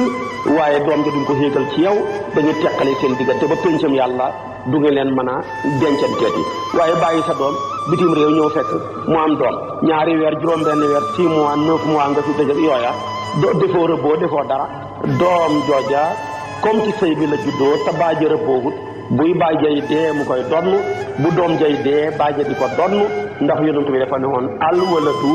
Speaker 1: waaye doom ja duñ ko xéegal ci yow dañu teqale seen diggante ba péncam yàlla du ngeen leen mën a dencanteet yi waaye bàyyi sa doom bitim réew ñëw fekk mu am doom ñaari weer juróom-benn weer 6 mois 9 mois nga fi dëjëk yooya defoo rëbboo defoo dara doom jooja comme ci sëy bi la juddoo te baaja rëbboowut buy baajay dee mu koy donn bu doom jay dee baaja di ko donn ndax yonent bi dafa ne woon al waladu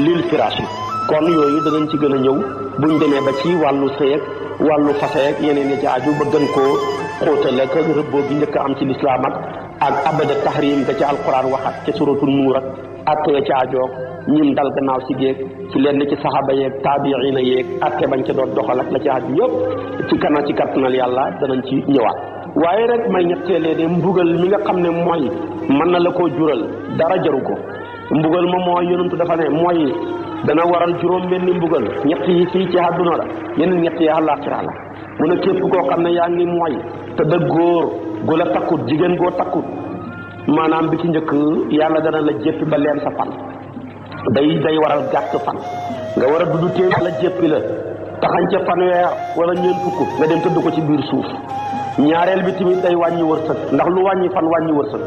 Speaker 1: lil firaashi kon yooyu danañ ci gën a ñëw buñ demee ba ci wàllu sëy ak wàllu fase ak yeneen yi ci aju ba gën koo xóotal ak rëbboo bi njëkk am ci lislaam ak abada tahrim ga ci alquran waxat ca suratul nuur ak ya ci ajoog ñim dal gannaaw si géeg ci lenn ci saxaaba yeeg taabiina yeeg atte bañ ca doon doxal ak la ci aju yëpp ci kanam ci kattanal yàlla danañ ci ñëwaat waaye rek may ñetteelee de mbugal mi nga xam ne mooy mën na la koo jural dara jaru ko mbugal ma mooy yonentu dafa ne mooy dana waral juróom benni mbugal ñett yi fii ci àdduna la yeneen ñett yi àllaaxira la mu ne képp koo xam ne yaa ngi mooy te da góor gu la takkut jigéen goo takkut maanaam bi ci njëkk yàlla dana la jéppi ba leen sa fan day waral gàtt fan nga war a dudd téem yàlla jéppi la taxañ ca fanweer wala ñeent fukk nga dem tëdd ko ci biir suuf ñaareel bi tamit day wàññi wërsëg ndax lu wàññi fan wàññi wërsëg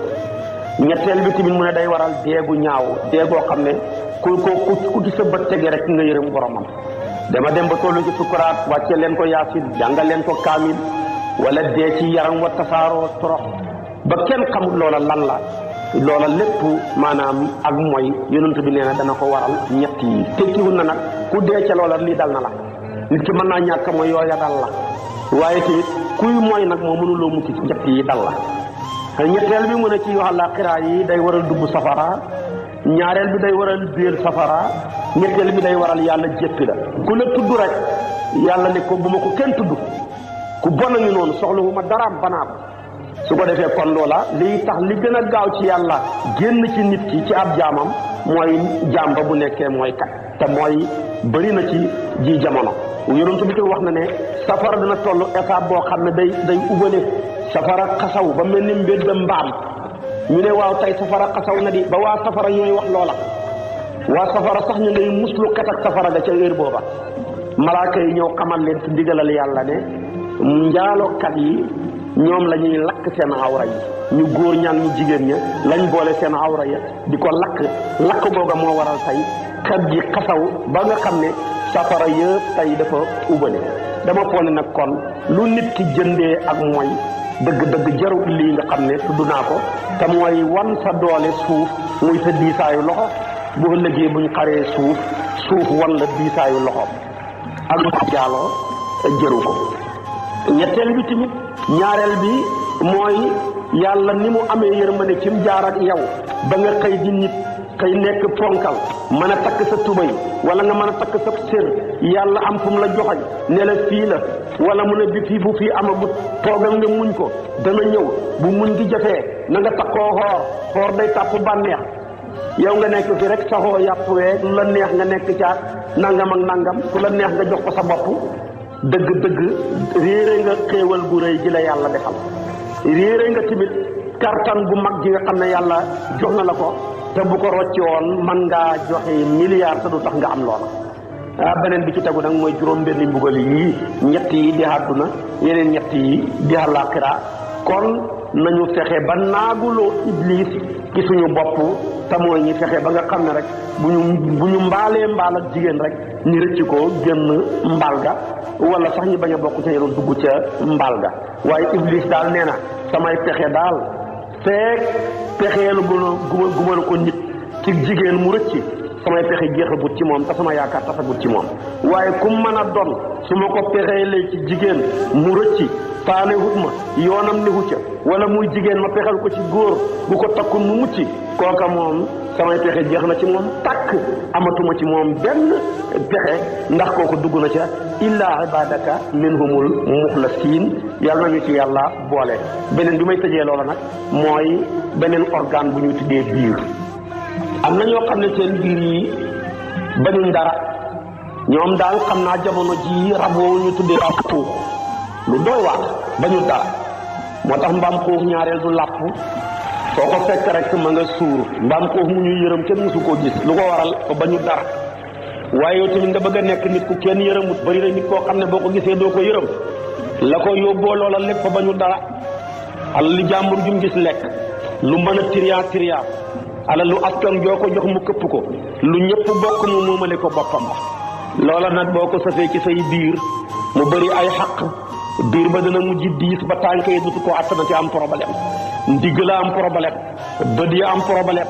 Speaker 1: ñetteel bi tamit mu ne day waral deegu ñaaw deegoo xam ne ku ci sa bët tege rek nga yërëm boromam dama dem ba tollu ci sukuraat wàcce leen ko yaasin jàngal leen ko kaamil wala dee ci yaram wa tasaaroo torox ba kenn xamut loola lan la loola lépp maanaam ak mooy yonent bi nee na dana ko waral ñett yi tekkiwul na nag ku dee ca loola lii dal na la nit ki mën naa ñàkk mooy yooya dal la waaye tamit kuy mooy nag moo mënuloo mucc ci ñett yi dal la ñetteel bi mu ne ci wax àllaaxira yi day waral dugg safara ñaareel bi day waral biir safara ñetteel bi day waral yàlla jéppi la ku la tudd rek yàlla ne ko bu ma ko kenn tudd ku bon a ngi noonu soxlawuma daraam banaa ko su ko defee kon loola liy tax li gën a gaaw ci yàlla génn ci nit ki ci ab jaamam mooy jàmba bu nekkee mooy kat te mooy bëri na ci ji jamono yonent bi wax na ne safara dina toll étape boo xam ne day ubale safara xasaw ba mel ni mbedd mbaam ñu ne waaw tey safara xasaw na di ba waa safara ñooy wax loola waa safara sax ñu ngay muslu kat ak safara ga ca heure booba malaaka yi ñëw xamal leen ci ndigalal yàlla ne njaalookat yi ñoom la ñuy lakk seen awra yi ñu góor ñaan ñu jigéen ña lañ boole seen awra ya di ko lakk googa moo waral tey kat gi xasaw ba nga xam ne safara yëpp tey dafa ubale dama foog ne nag kon lu nit ki jëndee ak mooy dëgg-dëgg jarul lii nga xam ne tudd naa ko te mooy wan sa doole suuf muy sa diisaayu loxo bu ëllëgee buñ xaree suuf wan la diisaayu loxoom ak lu jaaloo jëru ko ñetteel bi tamit ñaareel bi mooy yàlla ni mu amee yërmande ci mu jaar ak yow ba nga xëy di nit xëy nekk ponkal mën a takk sa tubay wala nga mën a takk sa sér yàlla am fu mu la joxoñ ne la fii la wala mu ne bi fii bu fii amagut toogal nga muñ ko dana ñëw bu muñ gi jafee na nga takkoo xoor day tàpp bànneex yow nga nekk fi rek saxoo yàpp weeg lu la neex nga nekk caag nangam ak nangam ku la neex nga jox ko sa bopp dëgg-dëgg réere nga xéewal gu rëy gi la yàlla defal réere nga tamit kartan bu mag gi nga xam ne yàlla jox na la ko te bu ko rocci woon man ngaa joxe milliard te du tax nga am loola beneen bi ci tegu nag mooy juróom benni mbugal yii ñett yi di àdduna yeneen ñett yi di àllaaxira kon nañu fexe ba naaguloo iblis ci suñu bopp te mooy ñi fexe ba nga xam ne rek bu ñu mbaalee mbaal ak jigéen rek ñu rëcc ko génn mbaal ga wala sax ñi bañ a bokk ca yenoon dugg ca mbaal ga waaye iblis daal nee na samay pexe daal feek pexeelu gumal ko nit ci jigéen mu rëcc samay pexe jeexagut ci moom te sama yaakaar tasagut ci moom waaye kum mën a doon su ma ko pexeelee ci jigéen mu rëcci faale hut ma yoonam ni ca wala muy jigéen ma pexel ko ci góor bu ko takkul mu mucc kooka moom samay pexe jeex na ci moom takk amatuma ci moom benn pexe ndax kooku dugg na ca illaa ibadaka minhumul muxlasiin yàlla nañu ci yàlla boole. beneen bi may tëjee loola nag mooy beneen organe bu ñu tuddee biir. am na ñoo xam ne seen biir yi bañuñ dara ñoom daal xam naa jamono ji rab woowu ñu tuddee mbaam xuux lu doy waar bañu dara moo tax mbaam xuux ñaareel du làpp foo ko fekk rek ma nga suur mbaam xuux mu ñuy yërëm kenn mësu koo gis lu ko waral ko bañu dara waaye yow tamit nga bëgg a nekk nit ku kenn yërëmut bari na nit koo xam ne boo ko gisee doo ko yërëm la ko yóbboo loola lépp fa bañu dara ala li jàmbur jum gis lekk lu mën a tiriyaa ala lu askan joo ko jox mu këpp ko lu ñëpp bokk mu moomale ko boppam la loola nag boo ko safee ci say biir mu bëri ay xaq biir ba dana mujj diis ba tànk yi dutu ko attana ci am problème ndigg la am problème bët yi am problème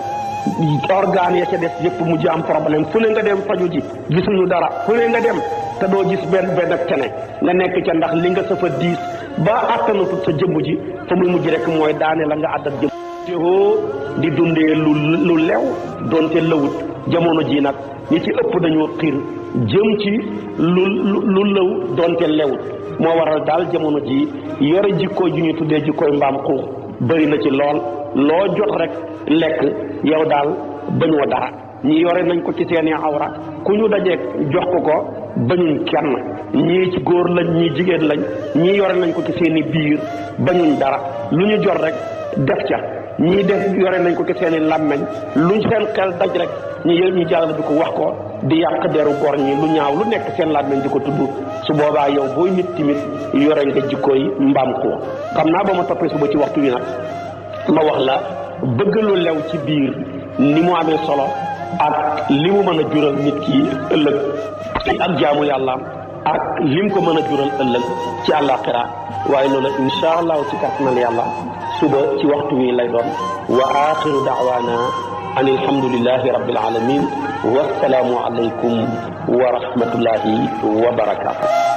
Speaker 1: organe ya ca des yëpp mujj am problème fu ne nga dem faju ji gisuñu dara fu ne nga dem te doo gis benn ak kene nga nekk ca ndax li nga safa diis ba attanatut sa jëmm ji fa muy mujj rek mooy daane la nga àddat jëmm teewoo di dundee lu lew doonte lëwut jamono ji nag ñi ci ëpp dañoo xiir jëm ci lu lëw doonte lewut moo waral daal jamono ji yore jikkoo ju ñu tuddee jikkooy mbaam xuux bëri na ci lool loo jot rek lekk yow daal bañoo dara ñi yore nañ ko ci seeni awra ku ñu dajeeg jox ko bañuñ kenn ñii ci góor lañ ñii jigéen lañ ñii yore nañ ko ci seeni biir bañuñ dara lu ñu jot rek def ca ñii def yore nañ ko ci seeni làmmeñ luñ seen xel daj rek ñu jàll bi ko wax ko di yàq deru gor ñi lu ñaaw lu nekk seen làmmeñ di ko tudd su boobaa yow booy nit timit yore nga jikkooy mbaam xuux xam naa ba ma toppee suba ci waxtu wi nag ma wax la bëgg lu lew ci biir ni mu amee solo ak li mu mën a jural nit ki ëllëg ak jaamu yàllaam ak lim ko mën a jural ëllëg ci àllaaxira waaye loolu insha allahu ci kàttanal yàlla suba ci waxtu wi lay doon wa axiru daawaana an alhamdulillahi rabbil alamin wassalaamu alaykum wa rahmatullahi wa barakaatu